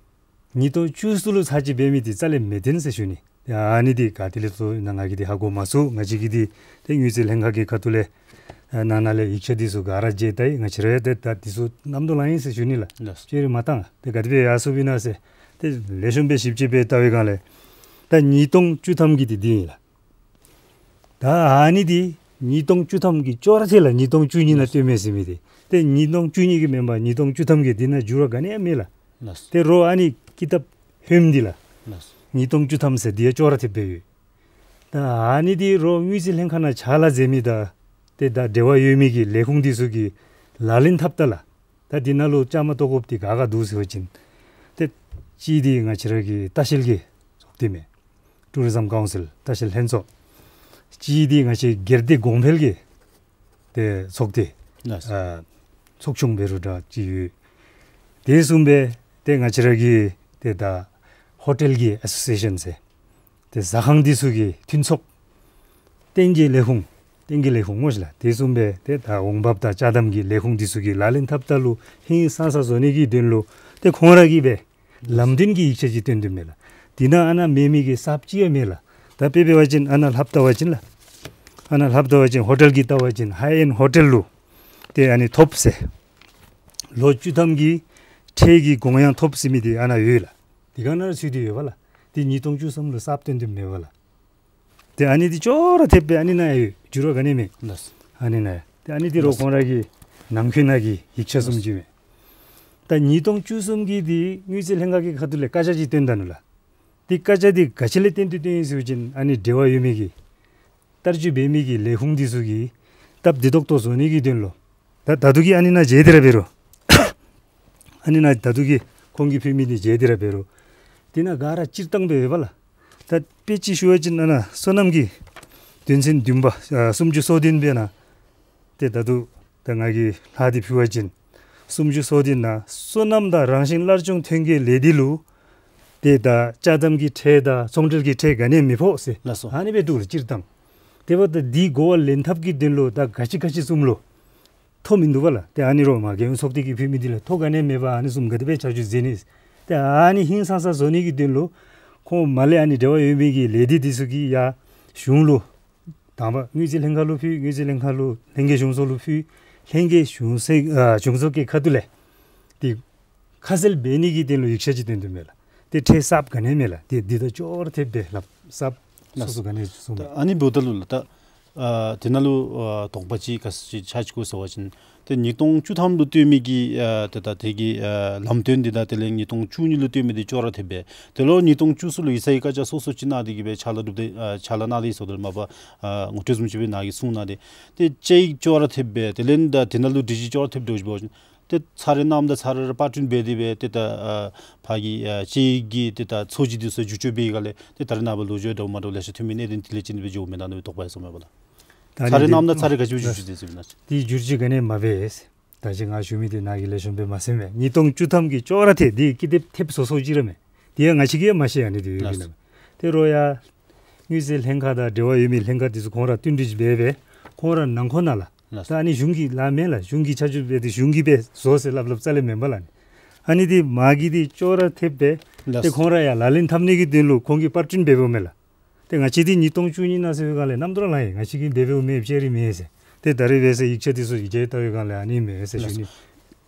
ཉིས་སྟོང་བཅུ་གསུམ་ལུ་ཚར་གཅིག་འབད་མི་འདི་རྩ་ལས་མི་བདེན་ཟེར་ཞུ་ནི། ཡ་ཨ་ནི་འདི་ག་ཏེ་ལས་ཚུར་ནཱ་ང་གིས་འདི་ཧ་གོ་མ་ཚུགས། ང་བཅས་ཀྱིས་འདི་ཏེ་དངུལ་རྩིས་ལྷན་ཁག་གི་ཁ་ཐུག་ལས་ནང་ན་ལས་ཡིག་ཆ་འདི་ཚུ་ག་ར་མཇལ་ད་ཡི། ང་བཅས་ར་ཡང་ཏེ་ད་འདི་ཚུ་རྣམ་རྟོག་ལང་ཡི་ཟེར་ཞུ་ནི་ལགས། ལགས་སོ། བཅོས་རེ་མ་བཏང་། ཏེ་ག་དེ་སྦེ་ཡར་སོཔ་ཨིན་ན་ཟེར་ཏེ་ལེགས་ཤོམ་སྦེ་ཞིབ་དཔྱད་འབད་བལྟ་བའི་སྒང་ལས་ད་ཉིས་སྟོང་བཅུ་ཐམ་གྱི་འདི་འདི་ཨིན་ལགས། ད་ཨ་ནི་འདི་ཉིས་སྟོང་བཅུ་ཐམ་གྱི་ཅོག་ར་འཐད་ལགས། ཉིས་སྟོང་བཅུ་གཉིས་ནང་སྟོན་མས་ཟེར་མི་འདི་ཏེ་ཉིས་སྟོང་བཅུ་གཉིས་ཀྱི་མེན་པར་ཉིས་སྟོང་བཅུ་ཐམ་གྱི་འདི་ནང་འགྱུར་བ་ག་ནི་ཡང་མེད་ལགས། ལགས་སོ། ཏེ་རོགས་ཨ་ནི་ཀི་ཏབ་ཧོནམ་འདི་ལགས། ལགས་སོ། ཉིས་སྟོང་བཅུ་ཐམ་ཟེར་འདི་ཡང་ཅོག་ར་འཐདཔ་སྦེ་ཡོད། ད་ཨ་ནི་འདི་རོགས་དངུལ་རྩིས་ལྷན་ཁག་ནང་ཕྱག་ལཱ་མཛད་མི་དང་ཏེ་ད་འབྲེལ་བ་ཡོད་མི་གི་ལས་ཁུངས་འདི་ཚུ་གིས་ལག་ལེན་འཐབ་ད་ལགས། ད་འདི་ནང་ལུ་བཅའ་མར་གཏོགས་དགོཔ་འདི་ག་ག་འདུག་ཟེར་བ་ཅིན་ཏེ་གཅིག་འདི་ང་བཅས་ར་གི་ལྟ་བཤལ་གྱི་ཚོགས་སྡེ་མས། ཊུ་རི་ཛམ་ཀའུན་སིལ་ལྟ་བཤལ་ལྷན་ཚོགས། གཅིག་འདི་ང་བཅས་སྒེར་སྡེ་གོང་འཕེལ་གྱི་ཏེ་ཚོགས་སྡེ་ལགས། ཨ་ཚོགས་ཆུང་འབད་རུང་འདྲ་ཅིག་ཡོད། དེ་བཟུམ་སྦེ་ཏེ་ང་བཅས་ར་གི་ཏེ་ད་ ཧོ་ཊེལ་གྱི་ཨེ་སོ་སི་ཨེ་ཤཱན་ཟེར། ཏེ་ཟ་ཁང་འདི་ཚུ་གི་མཐུན་ཚོགས། བསྟན་རྒྱས་ལས་ཁུངས། བསྟན་རྒྱས་ལས་ཁུངས་སྨོ་ཤིག་ལགས། དེ་བཟུམ་སྦེ་ཏེ་ད་འོང་འབབ་དང་ཅ་དམ་གྱི་ལས་ཁུངས་འདི་ཚུ་གིས་ལག་ལེན་འཐབ་ད་ལུ་ཧིང་སངས་ས་བཟོ་ནི་གི་དོན་ལུ་ཏེ་ཁོང་ར་གིས་སྦེ་ལམ་སྟོན་གྱི་ཡིག་ཆ་ཅིག་བཏོན་དོ་མས་ལགས། དེ་ནང་ཨ་ནཱ་མེད་མི་གི་གསརཔ་ཅིག་ཡང་མེད་ལགས། ད་དཔེ་འབད་བ་ཅིན་ཨ་ནཱ་ལྷབ་བལྟ་བ་ཅིན་ལགས། ཨ་ནཱ་ལྷབ་བལྟ་བ་ཅིན་ཧོ་ཊེལ་གྱི་བལྟ་བ་ཅིན་ཧའི་ཨེནཌ་ཧོ་ཊེལ་ལུ་ཏེ་ཨ་ནི་ཐོབ་ཟེར། ལོ་བཅུ་ཐམ་གྱི་ཁྲལ་གྱི་དགོངས་ཡངས་ཐོབ་ཟེར་མི་འདི་ཨ་ནཱ་ཡོད་ལགས། དེ་ག་ནང་ཚུད་དེ་ཡོད་པ་ལགས། ཏེ་ཉིས་སྟོང་བཅུ་གསུམ་ལུ་གསརཔ་བཏོན་དོ་མེད་པ་ལགས། ཏེ་ཨ་ནི་འདི་ཅོག་ར་འཐདཔ་སྦེ་ཨ་ནི་ནང་ཡོད། འགྱུར་བ་ག་ནི་མེད། ལགས། ཨ་ནི་ནང་ཡོད། ཏེ་ཨ་ནི་འདི་རོགས་ཁོང་ར་གི་ནང་འཁོད་ནང་གི་ཡིག་ཆ་བཟུམ་ཅིག་མས། ད་ཉིས་སྟོང་བཅུ་གསུམ་གྱི་འདི་དངུལ་རྩིས་ལྷན་ཁག་གི་ཁ་ཐུག་ལས་བཀའ་རྒྱ་ཅིག་བཏོན་ད་ནུག་ལགས། འདི་བཀའ་རྒྱ་འདི་ག་ཅི་ལས་བཏོན་ཏེ་བཏོན་ཡི་ཟེར་བ་ཅིན་ཨ་ནི་འབྲེལ་བ་ཡོད་མི་གི་བསྟར་སྤྱོད་འབད་མི་གི་ལས་ཁུངས་འདི་ཚུ་གིས་སྟབས་བདེ་ཏོག་ཏོ་བཟོ་ནི་གི་དོན་ལུ། ད་ད་ལྟོ་གི་ཨ་ནི་ནང་མཇལ་ཏེ་ར་འབད་རུང་། ཨ་ནི་ནང་ད་ལྟོ་གི་ཁོང་གིས་ཕུལ་མི་འདི་མཇལ་ཏེ་ར་འབད་རུང་། འདི་ནང་ག་ར་སྤྱིར་བཏང་སྦེ་ཡོད་པ་ལགས། ད་དཔེ་ཅིག་ཞུ་བ་ཅིན་ཨ་ནཱ་སོ་ནམ་གྱི་དོན་ཚན་བདུན་པ་ཨ་སུམ་ཅུ་སོ་བདུན་པའི་ནང་ཏེ་ད་ལྟོ་ད་ང་གིས་ལྷག་སྟེ་ཕུལ་བ་ཅིན་སུམ་ཅུ་སོ་བདུན་ནང་སོ་ནམ་དང་རང་བཞིན་སླར་འབྱུང་ཐོན་སྐྱེད་ལས་སྡེ་ལུ་ཏེ་ད་ཅ་དམ་གྱི་ཁྲལ་དང་ཚོང་འབྲེལ་གྱི་ཁྲལ་ག་ནི་ཡང་མི་ཕོག་ཟེར། ལགས་སོ། ཨ་ནི་སྦེ་འདུག་ལགས་སྤྱིར་བཏང་། དེ་འབདཝ་ད་འདི་གོ་བ་ལེན་ཐབས་ཀྱི་དོན་ལུ་ད་ག་ཅི་ག་ཅི་བཟུམ་ལུ་ཐོ་མིན་འདུག་པ་ལགས། ཏེ་ཨ་ནི་རོགས་མ་རྒྱལ་ཡོངས་ཚོགས་སྡེ་གིས་ཕུལ་མི་འདི་ལུ་ཐོ་ག་ནི་ཡང་མེད་པར་ཨ་ནི་བཟུམ་ག་དེ་སྦེ་ཆ་འཇོག་མཛད་ནི། ཏེ་ཨ་ནི་ཧིང་སངས་ས་བཟོ་ནི་གི་དོན་ལུ་ཁོང་མར་ལས་ཨ་ནི་འབྲེལ་བ་ཡོད་མི་གི་ལས་སྡེ་འདི་ཚུ་གིས་ཡར་གཞུང་ལུ་དང་པ་དངུལ་རྩིས་ལྷན་ཁག་ལུ་ཕུལ། དངུལ་རྩིས་ལྷན་ཁག་ལུ་ལྷན་རྒྱས་གཞུང་ཚོགས་ལུ་ཕུལ། ལྷན་རྒྱས་གཞུང་ཚོགས་ཨ་གཞུང་ཚོགས་ཀྱི་ཁ་ཐུག་ལས་ཏེ་ཁ་གསལ་འབད་ནི་གི་དོན་ལུ་ཡིག་ཆ་ཅིག་བཏོན་དོ་མས་ལགས། ཏེ་ཁྲལ་གསརཔ་ག་ནི་ཡང་མེད་ལགས། ཏེ་འདི་དང་ཅོག་ར་འཐདཔ་སྦེ་ལགས། གསརཔ་ལགས། སོ་སོ་ག་ནི་ཡང་བཟུང་མེད། ད་ཨ་ནི་འབདཝ་ད་ལུ་ལགས། ད་ཨ་དེ་ནང་ལུ་ཨ་དོགས་པ་ཅིག་ག་ཅི་ཆགས་ཅི་གོ་ཟེར་བ་ཅིན་ཏེ་ཉིས་སྟོང་བཅུ་ཐམ་ལུ་བཏོན་མི་གི་ཨ་ཏེ་ད་དེ་གི་ཨ་ལམ་སྟོན་འདི་དང་དེ་ལས་ཉིས་སྟོང་བཅུ་གཉིས་ལུ་བཏོན་མི་འདི་ཅོག་ར་འཐདཔ་སྦེ། དེ་ལུ་ཉིས་སྟོང་བཅུ་གསུམ་ལུ་ཡིག་ཚང་གི་བཀའ་རྒྱ་སོ་སོ་ཅིག་གནང་སྟེ་གི་སྦེ་ཕྱག་ལཱ་སྒྲུབ་སྟེ་ཨ་ཕྱག་ལཱ་གནང་སྟེ་ཡོད་ཟེརཝ་ད་ལུ་མ་པ་ཨ་ངོ་སྤྲོད་བཟུམ་ཅིག་སྦེ་ནཱ་གིས་གསུངས་གནང་སྟེ། ཏེ་བཅའ་ཡིག་ཅོག་ར་འཐདཔ་སྦེ་དེ་ལས་ད་དེ་ནང་ལུ་སྒྲིག་གཞི་ཅོག་ར་འཐདཔ་སྦེ་འགྱོ་བ་ཅིན་ཏེ་ཚར་རེ་གནངམ་ད་ཚར་རེ་ར་པར་སྐྲུན་འབད་དེ་སྦེ་ཏེ་ད་ཨ་ཕར་གྱི་ཨ་དཔྱད་ཡིག་གི་ཏེ་ད་ཚོས་གཞི་འདི་ཚུ་བསྒྱུར་བཅོས་འབད་བའི་སྒང་ལས་ཏེ་ད་རེས་ནངས་པ་ལོ་རྒྱུས་འདྲཝ་མ་འདྲཝ་ལེ་ཤ་ཐོན་མི་གནད་དོན་དེ་ལས་ཅིག་ནི་སྦེ་འགྱོཝ་མེན་ན་ནི་དོགས་པ་ཡང་ཟ་མས་པ་ལགས། ད་ཚར་རེ་གནངམ་ད་ཚར་རེ་ག་ཅི་སྦེ་བསྒྱུར་བཅོས་འབད་ཟེར་བ་ཅིན་འདི་བསྒྱུར་བཅོས་ག་ནི་ཡང་མ་འབད། ད་ཅི་ང་ཞུ་མི་འདི་ནཱ་གིས་ལེགས་ཤོམ་སྦེ་མ་གསན་པས། ཉིས་སྟོང་བཅུ་ཐམ་གྱི་ཅོག་ར་འཐད། འདི་ཀི་དེབ་ཐེབས་བཟོ་བཟོཝ་ཅིག་ར་མས། འདི་ཡང་ང་བཅས་ཀྱིས་ཡང་མ་ཤེས། ཨ་ནི་འདི་ཡོད་པས་ལགས། ཏེ་རོགས་ཡར་དངུལ་རྩིས་ལྷན་ཁག་དང་འབྲེལ་བ་ཡོད་མི་ལྷན་ཁག་འདི་ཚུ་ཁོང་ར་བསྟུན་གྲོས་ཅིག་འབད་སྦེ་ཁོང་ར་ནང་འཁོད་ནང་ལགས། ལགས། ད་ཨ་ནི་གཞུང་གི་ལཱ་མེན་ལགས། གཞུང་གིས་ཆ་འཇོག་འབད་དེ་གཞུང་གིས་འབད་བཟོ་ཟེར་སླབ་སླབ་རྩ་ལས་མེན་པ་ལགས། ཨ་ནི་འདི་མ་གི་འདི་ཅོག་ར་འཐདཔ་སྦེ། ལགས། ཏེ་ཁོང་ར་ཡར་ལག་ལེན་འཐབ་ནི་གི་དོན་ལུ་ཁོང་གིས་པར་སྐྲུན་འབདཝ་མས་ལགས། ཏེ་ང་བཅས་འདི་ཉིས་སྟོང་བཅུ་གཉིས་ནང་ཟེར་བའི་སྒང་ལས་རྣམ་རྟོག་ལང་ཡི། ང་བཅས་ཀྱིས་འབད་འབདཝ་མེན། ཕྱིར་རིལ་མེན་ཟེར། ཏེ་ད་རེས་འབད་ཟེར་ཡིག་ཆ་འདི་ཚུ་མཇལ་བལྟ་བའི་སྒང་ལས་ཨ་ནི་མས་ཟེར་ཞུ་ནི།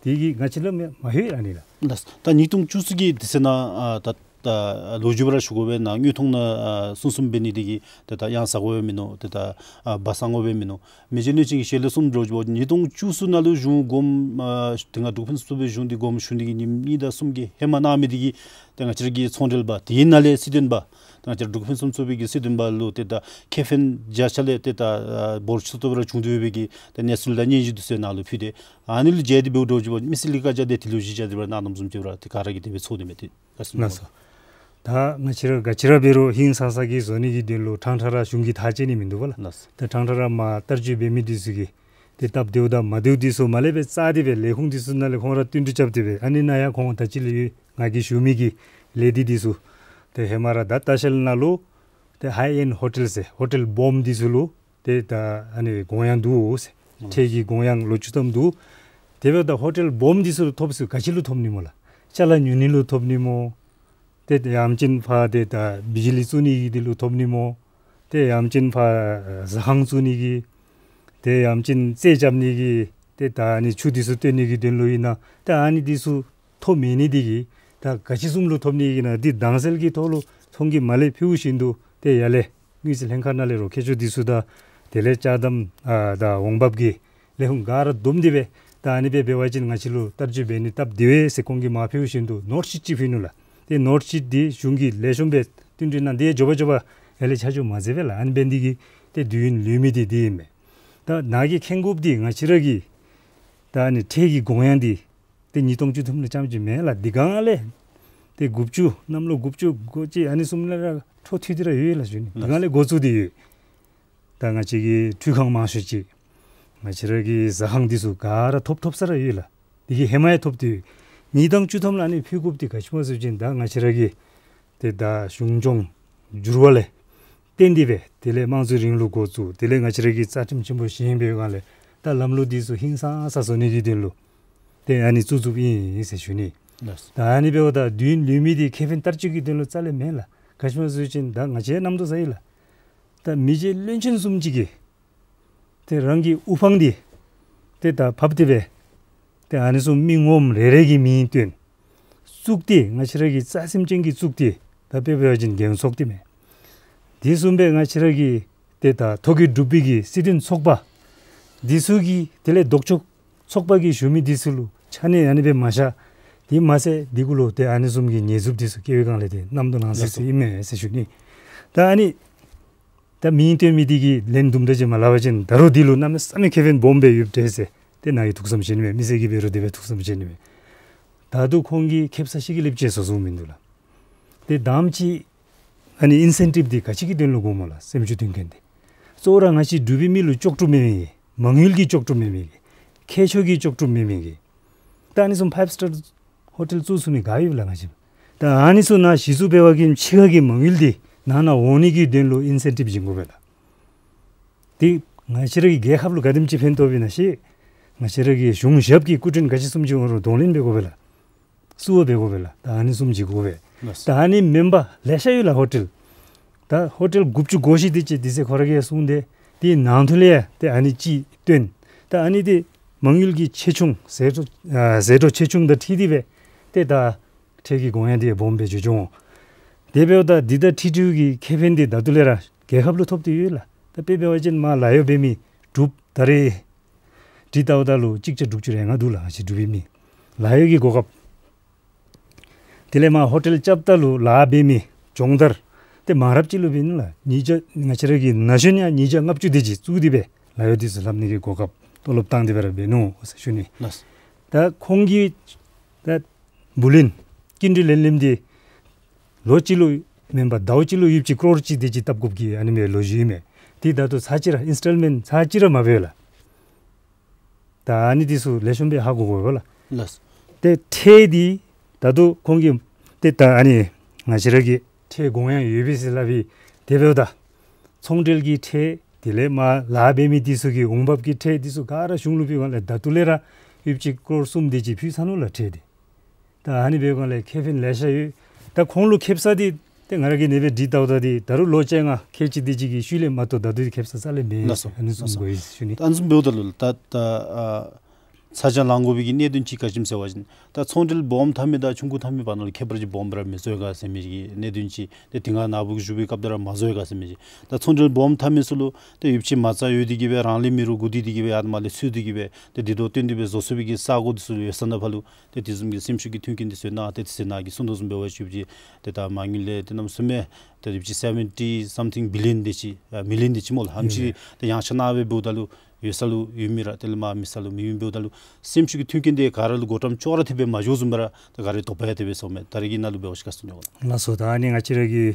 དེ་གིས་ང་བཅས་ལུ་མ་མ་ལྷོད་ཨ་ནི་ལགས། ལགས། ད་ཉིས་སྟོང་བཅུ་གསུམ་གྱི་དེ་ཚེ་ནང་ཨ་ད་ད་ལོ་རྒྱུས་པ་ར་ཞུ་དགོ་པས་ན་དངོས་མཐོང་ནང་ཨ་གསུམ་གསུམ་འབད་ནི་དེ་གིས་ཏེ་ད་གཡང་ཟ་དགོ་པས་མིན་ནུག། ཏེ་ད་ཨ་སྦ་གསང་དགོ་པས་མིན་ནུག། མི་རྗེ་གནོད་སྦྱིན་གྱི་ཞལ་ལས་གསུངམ་འདྲཝ་ཅིག་འབད་བ་ཅིན་ཉིས་སྟོང་བཅུ་གསུམ་ནང་ལུ་གཞུང་སྒོམ་ཨ་དེ་སྔ་འབྲུག་ཕུན་སུམ་ཚོགས་པའི་གཞུང་འདི་སྒོམ་ཞུ་ནི་གི་ཉིནམ་གཉིས་དང་གསུམ་གྱི་ཧེ་མ་གནང་མི་དེ་གིས་ཏེ་ང་བཅས་ར་གི་ཚོང་འབྲེལ་པ་དེའི་ནང་ལས་སྲིད་དོན་པ་ཏེ་ང་བཅས་ར་འབྲུག་ཕུན་སུམ་ཚོགས་པའི་གི་སྲིད་དོན་པ་ལུ་ཏེ་ད་ཁེ་ཕན་བརྒྱ་ཆ་ལས་ཏེ་ད་ཨ་འབོར་ཆེ་ཏོག་ཏོ་ར་བྱུང་སྟེ་ཡོད་པའི་གི་ཏེ་གནས་ཚུལ་དང་སྙན་ཞུ་འདི་ཚུ་ནཱ་ལུ་ཕུལ་ཏེ་ཨ་ནི་ལུ་མཇལ་ཏེ་འབདཝ་འདྲཝ་ཅིག་འབད་བ་ཅིན་མི་སེར་གྱི་བཀའ་རྒྱ་དེ་དེ་ལུ་གཞི་བཞག་སྟེ་སྦེ་གནང་གནངམ་བཟུམ་ཅིག་ར་ཏེ་ག་ར་གིས་དེ་སྦེ་ཚོར་དོ་མས། ཏེ་ལགས་སོ། ད་ང་བཅས་ར་ག་ཅི་ར་འབད་རུང་ཧིང་སངས་ས་གི་བཟོ་ནི་གི་དོན་ལུ་ཕྲང་ཕྲང་ར་གཞུང་གིས་ཐག་བཅད་ནི་མིན་འདུག་པ་ལགས། ལགས་སོ། ད་ཕྲང་ཕྲང་ར་མར་བསྟར་སྤྱོད་འབད་མི་འདི་ཚུ་གིས་ཏེ་སྟབས་བདེཝ་དང་མ་བདེཝ་འདི་ཚུ་མར་ལས་སྦེ་བཙགས་ཏེ་སྦེ་ལས་ཁུངས་འདི་ཚུ་ནང་ལས་ཁོང་ར་བསྟུན་གྲོས་རྐྱབ་སྟེ་སྦེ་ཨ་ནི་ནང་ཡང་ཁོང་ད་ཅི་ལས་ཡོད་ང་གིས་ཞུ་མི་གི་ལས་སྡེ་འདི་ཚུ་ཏེ་ཧེ་མ་ར་ད་ལྟ་བཤལ་ནང་ལུ་ཏེ་ཧའི་ཨེནཌ་ཧོ་ཊེལ་ཟེར་ཧོ་ཊེལ་སྦོམ་འདི་ཚུ་ལུ་ཏེ་ད་ཨ་ནི་དགོངས་ཡངས་འདུག་ཟེར། ཨུམ། ཁྲལ་གྱི་དགོངས་ཡངས་ལོ་བཅུ་ཐམ་འདུག། དེ་འབདཝ་ད་ཧོ་ཊེལ་སྦོམ་འདི་ཚུ་ལུ་ཐོབ་ཟེར་ག་ཅི་ལུ་ཐོབ་ནི་སྨོ་ལགས། ཅ་ལ་ཉོ་ནི་ལུ་ཐོབ་ནི་སྨོ། ཏེ་ཡང་ཅིན་ཕར་ཏེ་ད་བི་ཇི་ལི་བཙུགས་ནི་གི་འདི་ལུ་ཐོབ་ནི་སྨོ། ཏེ་ཡང་ཅིན་ཕར་ཟ་ཁང་བཙུགས་ནི་གི། ཏེ་ཡང་ཅིན་རྩེད་རྐྱབ་ནི་གི། ཏེ་ད་ཨ་ནི་ཆུ་འདི་ཚུ་བཏོན་ནི་གི་དོན་ལུ་ཨིན་ན། ཏེ་ཨ་ནི་འདི་ཚུ་ཐོབ་མེད་ནི་འདི་གིས་ད་ག་ཅི་བཟུམ་ལུ་ཐོབ་ནི་ཨིན་ན་འདི་དྭངས་གསལ་གྱི་ཐོག་ལུ་ཚོང་གི་མ་ལས་ཕུལཝ་བཞིན་དུ་ཏེ་ཡར་ལས་དངུལ་རྩིས་ལྷན་ཁག་ནང་ལས་རོགས་མཁས་མཆོག་འདི་ཚུ་དང་དེ་ལས་ཅ་དམ་ཨ་དང་འོང་འབབ་ཀྱི་ལས་ཁུངས་ག་ར་བསྡོམས་ཏེ་སྦེ་ད་ཨ་ནི་སྦེ་འབད་བ་ཅིན་ང་བཅས་ལུ་བསྟར་སྤྱོད་འབད་ནི་སྟབས་བདེ་བས་ཟེར་ཁོང་གིས་མར་ཕུལཝ་བཞིན་དུ་ནོཊ་ཤིཊ་ཅིག་ཕུལ་ནུག་ལགས། ཏེ་ནོཊ་ཤིཊ་འདི་གཞུང་གིས་ལེགས་ཤོམ་སྦེ་བསྟུན་གྲོས་གནང་སྟེ་མགྱོགས་པ་མགྱོགས་པ་ཡར་ལས་ཆ་འཇོག་མ་མཛད་པས་ལགས། ཨ་ནི་འབད་ནི་འདི་གིས་ཏེ་དུས་ཡུན་ལུས་མི་འདི་འདི་ཨིན་མས། ད་ནཱ་གིས་མཁྱེན་དགོཔ་འདི་ང་བཅས་ར་གི་ད་ཨ་ནི་ཁྲལ་གྱི་དགོངས་ཡངས་འདི་ཏེ་ཉིས་སྟོང་བཅུ་ཐམ་ལུ་རྐྱངམ་ཅིག་མེན་ལགས། དེ་སྒང་ལས་ཏེ་དགུ་བཅུ་གནམ་ལོ་དགུ་བཅུ་གོ་གཅིག་ཨ་ནི་བཟུམ་ལས་ར་འཕྲོ་མཐུད་དེ་ར་ཡོད་ལགས་ཞུ་ནི། དེ་སྒང་ལས་འགོ་བཙུགས་ཏེ་ཡོད། ད་ང་བཅས་ཀྱི་འཕྲུལ་ཁང་མང་ཤོས་ཅིག་ང་བཅས་ར་གི་ཟ་ཁང་འདི་ཚུ་ག་ར་ཐོབ་ཐོབ་ས་ར་ཡོད་ལགས། དེ་གི་ཧེ་མ་ཡང་ཐོབ་སྟེ་ཡོད། ཉིས་སྟོང་བཅུ་ཐམ་ལུ་ཨ་ནི་ཕུལ་དགོཔ་འདི་ག་ཅི་སྨོ་ཟེར་བ་ཅིན་ད་ང་བཅས་ར་གི་ ཏེ་ད་གཞུང་སྐྱོང་འགྱུར་བ་ལས་བརྟེན་ཏེ་སྦེ་དེ་ལས་དམངས་གཙོའི་རིང་ལུགས་འགོ་བཙུགས། དེ་ལས་ང་བཅས་ར་གི་རྩ་ཁྲིམས་ཆེན་པོ་བཞེངས་པའི་སྒང་ལས་ད་ལམ་ལུགས་འདི་ཚུ་ཧིང་སངས་ས་བཟོ་ནི་གི་དོན་ལུ་ཏེ་ཨ་ནི་བཙུགས་བཙུགསཔ་ཨིན་ཟེར་ཞུ་ནི། ལགས། ད་ཨ་ནི་འབདཝ་ད་དུས་ཡུན་ལུས་མི་འདི་ཁེ་ཕན་བསྟར་སྤྱོད་ཀྱི་དོན་ལུ་རྩ་ལས་མེན་ལགས། ག་ཅི་སྨོ་ཟེར་བ་ཅིན་ད་ང་བཅས་རྣམ་རྟོག་ཟ་ཡི་ལགས། ད་མི་རྗེ་བློན་ཆེན་བཟུམ་ཅིག་གིས་ཏེ་རང་གི་དབུ་འཕང་འདི་ཏེ་ད་ཕབ་སྟེ་སྦེ་ཏེ་ཨ་ནི་བཟུམ་མི་ངོམ་རེ་རེ་གི་མིང་བཏོན། གཙུག་སྡེ་ང་བཅས་ར་གི་རྩ་སེམས་ཅན་གྱི་གཙུག་སྡེ་ད་དཔེ་འབད་བ་ཅིན་རྒྱལ་ཡོངས་ཚོགས་སྡེ་མས། དེ་བཟུམ་སྦེ་ང་བཅས་ར་གི་ཏེ་ད་ཐོ་བཀོད་གྲུབ་པའི་གི་སྲིད་དོན་ཚོགས་པ་འདི་ཚུ་གི་དེ་ལས་ལྡོག་ཕྱོགས་ཚོགས་པ་གི་ཞུ་མི་འདི་ཚུ་ལུ་ཆ་གནས་ཨ་ནི་སྦེ་མ་བཞག། དེ་མ་ཚད་འདི་གུ་ལུ་ཏེ་ཨ་ནི་བཟུམ་གྱི་ཉེས་འཛུགས་འདི་ཚུ་བཀལ་བའི་སྒང་ལས་ཏེ་རྣམ་རྟོག་ལངས་སི་སི་ཨིན་མས་ཟེར་ཞུ་ནི། ད་ཨ་ནི་ད་མིང་བཏོན་མི་འདི་གིས་ལན་དུམ་གྲ་ཅིག་མ་སླབ་པ་ཅིན་ད་རུང་འདི་ལུ་གནམ་མེད་ས་མེད་ཁེ་ཕན་སྦོམ་སྦེ་ཡོདཔ་འདྲས་ཟེར་ཏེ་ནཱ་གིས་ཐུགས་བསམ་བཞེས་ནི་མས། མི་སེར་གྱིས་འབད་རུང་དེ་སྦེ་ཐུགས་བསམ་བཞེས་ནི་མས། ད་ལྟོ་ཁོང་གིས་ཁེ་སང་ཅིག་གི་ལེབ་ཅིག་བཟོ་བཟོཝ་མིན་འདུག་ལགས། ཏེ་དང་པ་ཅིག་ཨ་ནི་ཨིན་སེན་ཊིབ་འདི་ག་ཅི་གི་དོན་ལུ་དགོཔ་སྨོ་ལགས། སེམས་ཤུགས་བཏོན་མཁན་འདི་གཙོ་བོ་ར་ང་བཅས་འབྲུག་པའི་མི་ལུ་ལྕོགས་གྲུབ་མེད་མི་གི་མ་དངུལ་གྱི་ལྕོགས་གྲུབ་མེད་མི་གི་ཁྱད་ཆོས་ཀྱི་ལྕོགས་གྲུབ་མེད་མི་གི་ད་ཨ་ནི་བཟུམ་ཕའིབ་སི་ཊར་ཧོ་ཊེལ་བཙུགས་ཚུགས་མི་ག་ཡོད་ལགས་ང་བཅས། ད་ཨ་ནི་ཚུ་ནང་གཞི་བཙུགས་འབད་བ་ཅིན་ཕྱི་ཁ་གི་མ་དངུལ་འདི་ནང་ན་འོང་ནི་གི་དོན་ལུ་ཨིན་སེན་ཊིབ་བྱིན་དགོ་པས་ལགས། དེ་ང་བཅས་ར་གི་རྒྱལ་ཁབ་ལུ་ག་དེམ་ཅིག་ཕན་ཐོགས་པས་ན་ཤེས། ང་བཅས་ར་གི་གཞུང་ཞབས་ཀྱི་སྐུ་མགྲོན་ག་ཅི་བཟུམ་ཅིག་འོང་རུང་གདོང་ལེན་འབད་དགོ་པས་ལགས། བསུ་བ་འབད་དགོ་པས་ལགས། ད་ཨ་ནི་བཟུམ་ཅིག་དགོ་པས། ལགས། ད་ཨ་ནི་མེན་པར་ལེ་ཤ་ཡོད་ལགས་ཧོ་ཊེལ། ད་ཧོ་ཊེལ་དགུ་བཅུ་གོ་བཞི་དེ་ཅིག་དེ་ཚེ་ཁོ་ར་གིས་གསུངས་ཏེ་དེའི་ནང་དོན་ལས་ཡང་ཏེ་ཨ་ནི་ཅིག་བཏོན། ད་ཨ་ནི་འདི་མ་དངུལ་གྱི་ཆེ་ཆུང་ཟད་འགྲོ་ཨ་ཟད་འགྲོ་ཆེ་ཆུང་དང་འཁྲིལ་ཏེ་སྦེ་ཏེ་ད་ཁྲལ་གྱི་དགོངས་ཡངས་འདི་སྦོམ་སྦེ་འགྱོ་འགྱོཝ་འོང་། དེ་འབདཝ་ད་འདི་དང་འཁྲིལ་འཁྲིལཝ་གི་ཁེ་ཕན་འདི་ད་ལྟོ་ལས་ར་རྒྱལ་ཁབ་ལུ་ཐོབ་སྟེ་ཡོད་ལགས། ད་དཔེ་འབད་བ་ཅིན་མར་ལཱ་གཡོག་འབད་མི་འབྲུགཔ་ད་རེས་འདི་ལྟཝ་ད་ལུ་གཅིག་བརྒྱ་དྲུག་ཅུ་རེ་ལྔ་འདུག་ལགས། ང་བཅས་འབྲུག་པའི་མི་ལཱ་གཡོག་གི་གོ་སྐབས། དེ་ལས་མར་ཧོ་ཊེལ་རྐྱབ་ད་ལུ་ལཱ་འབད་མི་སྦྱོང་བརྡར་ཏེ་མང་རབས་ཅིག་ལུ་འབད་ནི་ལགས། ཉིས་བརྒྱ་ང་བཅས་ར་གི་ན་གཞོན་ཡང་ཉིས་བརྒྱ་ལྔ་བཅུ་དེ་ཅིག་བཙུགས་ཏེ་སྦེ་ལཱ་གཡོག་འདི་ཚུ་ལྷབ་ནི་གི་གོ་སྐབས་ཏོ་ལོབ་བཏང་སྟེ་སྦེ་ར་འབད་ནུག་ཟེར་ཞུ་ནི། ལགས། ད་ཁོང་གིས་ད་བུ་ལོན་སྐྱིན་འགྲུལ་ལེན་ལེནམ་འདི་ལོ་གཅིག་ལུ་མེན་པར་ཟླཝ་གཅིག་ལུ་ཡོདཔ་ཅིག་ཀོ་རོར་གཅིག་དེ་ཅིག་བཏབ་དགོཔ་གི་ཨ་ནི་སྦེ་ལོ་རྒྱུས་མས། དེ་ད་ལྟོ་ཚར་གཅིག་ར་ཨིན་སི་ཊོལ་མེནཊ་ཚར་གཅིག་ར་མ་འབད་ལགས། ད་ཨ་ནི་འདི་ཚུ་ལེགས་ཤོམ་སྦེ་ཧ་གོ་དགོ་པས་ལགས། ལགས། ཏེ་ཁྲལ་འདི་ད་ལྟོ་ཁོང་གིས་ཏེ་ད་ཨ་ནི་ང་བཅས་ར་གི་ཁྲལ་དགོངས་ཡངས་ཡོད་པས་ཟེར་སླབ་ཨིན། དེ་འབདཝ་ད་ཚོང་འབྲེལ་གྱི་ཁྲལ་དེ་ལས་མར་ལཱ་འབད་མི་འདི་ཚུ་གི་འོང་འབབ་ཀྱི་ཁྲལ་འདི་ཚུ་ག་ར་གཞུང་ལུ་ཕུལཝ་ལས་ད་ལྟོ་ལས་ར་ཡོདཔ་ཅིག་ཀོ་རོར་གསུམ་དེ་ཅིག་ཕུལ་ཚར་ནུག་ལགས་ཁྲལ་འདི། ད་ཨ་ནི་འབད་བའི་སྒང་ལས་ཁེ་ཕན་ལེ་ཤ་ཡོད། ད་ཁོང་ལུ་ཁེ་སང་འདི་ཏེ་ང་ར་གིས་ཨ་ནི་སྦེ་འདི་ལྟཝ་ད་འདི་ད་རུང་ལོ་བཅོ་ལྔ་ཁལ་གཅིག་དེ་ཅིག་གི་ཤུལ་ལས་མ་གཏོགས་ད་ལྟོ་འདི་ཁེ་སང་རྩ་ལས་མེད། ལགས་སོ། ཨ་ནི་བཟུམ་ལགས་སོ། དགོ་ཡི་ཞུ་ནི། ད་ཨ་ནི་བཟུམ་འབདཝ་ད་ལུ་ད་ད་ཨ་ཚ་གྱང་ལང་དགོ་པའི་གི་གནད་དོན་ཅིག་ག་ཅི་སྨོ་ཟེར་བ་ཅིན་ད་ཚོང་འབྲེལ་སྦོམ་འཐབ་མི་དང་ཆུང་ཀུ་འཐབ་མི་བར་ན་ལུ་ཁྱད་པར་ཅིག་སྦོམ་སྦེ་ར་མི་བཟོ་ག་ཟེར་མི་གི་གནད་དོན་ཅིག། ཏེ་དེ་སྒང་ནཱ་བུ་གིས་ཞུ་བའི་སྐབས་དེ་ར་མ་བཟོ་ག་ཟེར་མི་ཅིག། ད་ཚོང་འབྲེལ་སྦོམ་འཐབ་མི་ཚུ་ལུ་ཏེ་ཡོདཔ་ཅིག་མ་རྩ་ཡོད་དེ་གིས་སྦེ་རང་ལས་མི་རུང་དགོ་དེ་དེ་གིས་སྦེ་ཡར་མར་ལས་འཚོལ་ཏེ་གིས་སྦེ་ཏེ་འདི་དོ་བསྟུན་ཏེ་སྦེ་བཟོ་ཚུགས་པའི་གི་ས་གོ་འདི་ཚུ་ཡོད་ས་ནང་ཕར་ལུ་ཏེ་དེ་བཟུམ་གྱི་སེམས་ཤུགས་ཀྱི་མཐུན་རྐྱེན་འདི་ཚུ་ཡོད་ན་ཏེ་དེ་ཚེ་ནཱ་གིས་གསུངས་དོ་བཟུམ་འབད་བ་ཅིན་ཏེ་ད་མ་དངུལ་ལས་ཏེ་གནམ་མེད་ས་མེད་ཏེ་ཡོདཔ་ཅིག་སེ་ཝེན་ཊི་སམ་ཐིང་བི་ལི་ཡོན་དེ་ཅིག་ཨ་མི་ལི་ཡོན་དེ་ཅིག་སྨོ་ལགས། ཧམ་ཅིག་ཏེ་ཡངས་ཆག་ནང་སྦེ་འབདཝ་ད་ལུ་ཡོད་ས་ལུ་ཡོད་མི་ར་དེ་ལས་མར་མེད་ས་ལུ་མེདཔ་ཨིནམ་འབདཝ་ད་ལུ་སེམས་ཤུགས་ཀྱི་མཐུན་རྐྱེན་འདི་ག་ར་ལུ་སྒོ་འགྲམ་ཅོག་ར་འཐདཔ་སྦེ་མ་འགྱོ་བཟུམ་སྦེ་ར་ད་ག་ར་དོགས་པ་ཡང་དེ་སྦེ་སོང་མས། ད་རེས་ཀྱི་ནང་ལུ་འབད་བ་ཅིན་ག་ཅི་ཐོན་ཡོད་ག་ལགས། ལགས་སོ། ད་ཨ་ནི་ང་བཅས་ར་གི་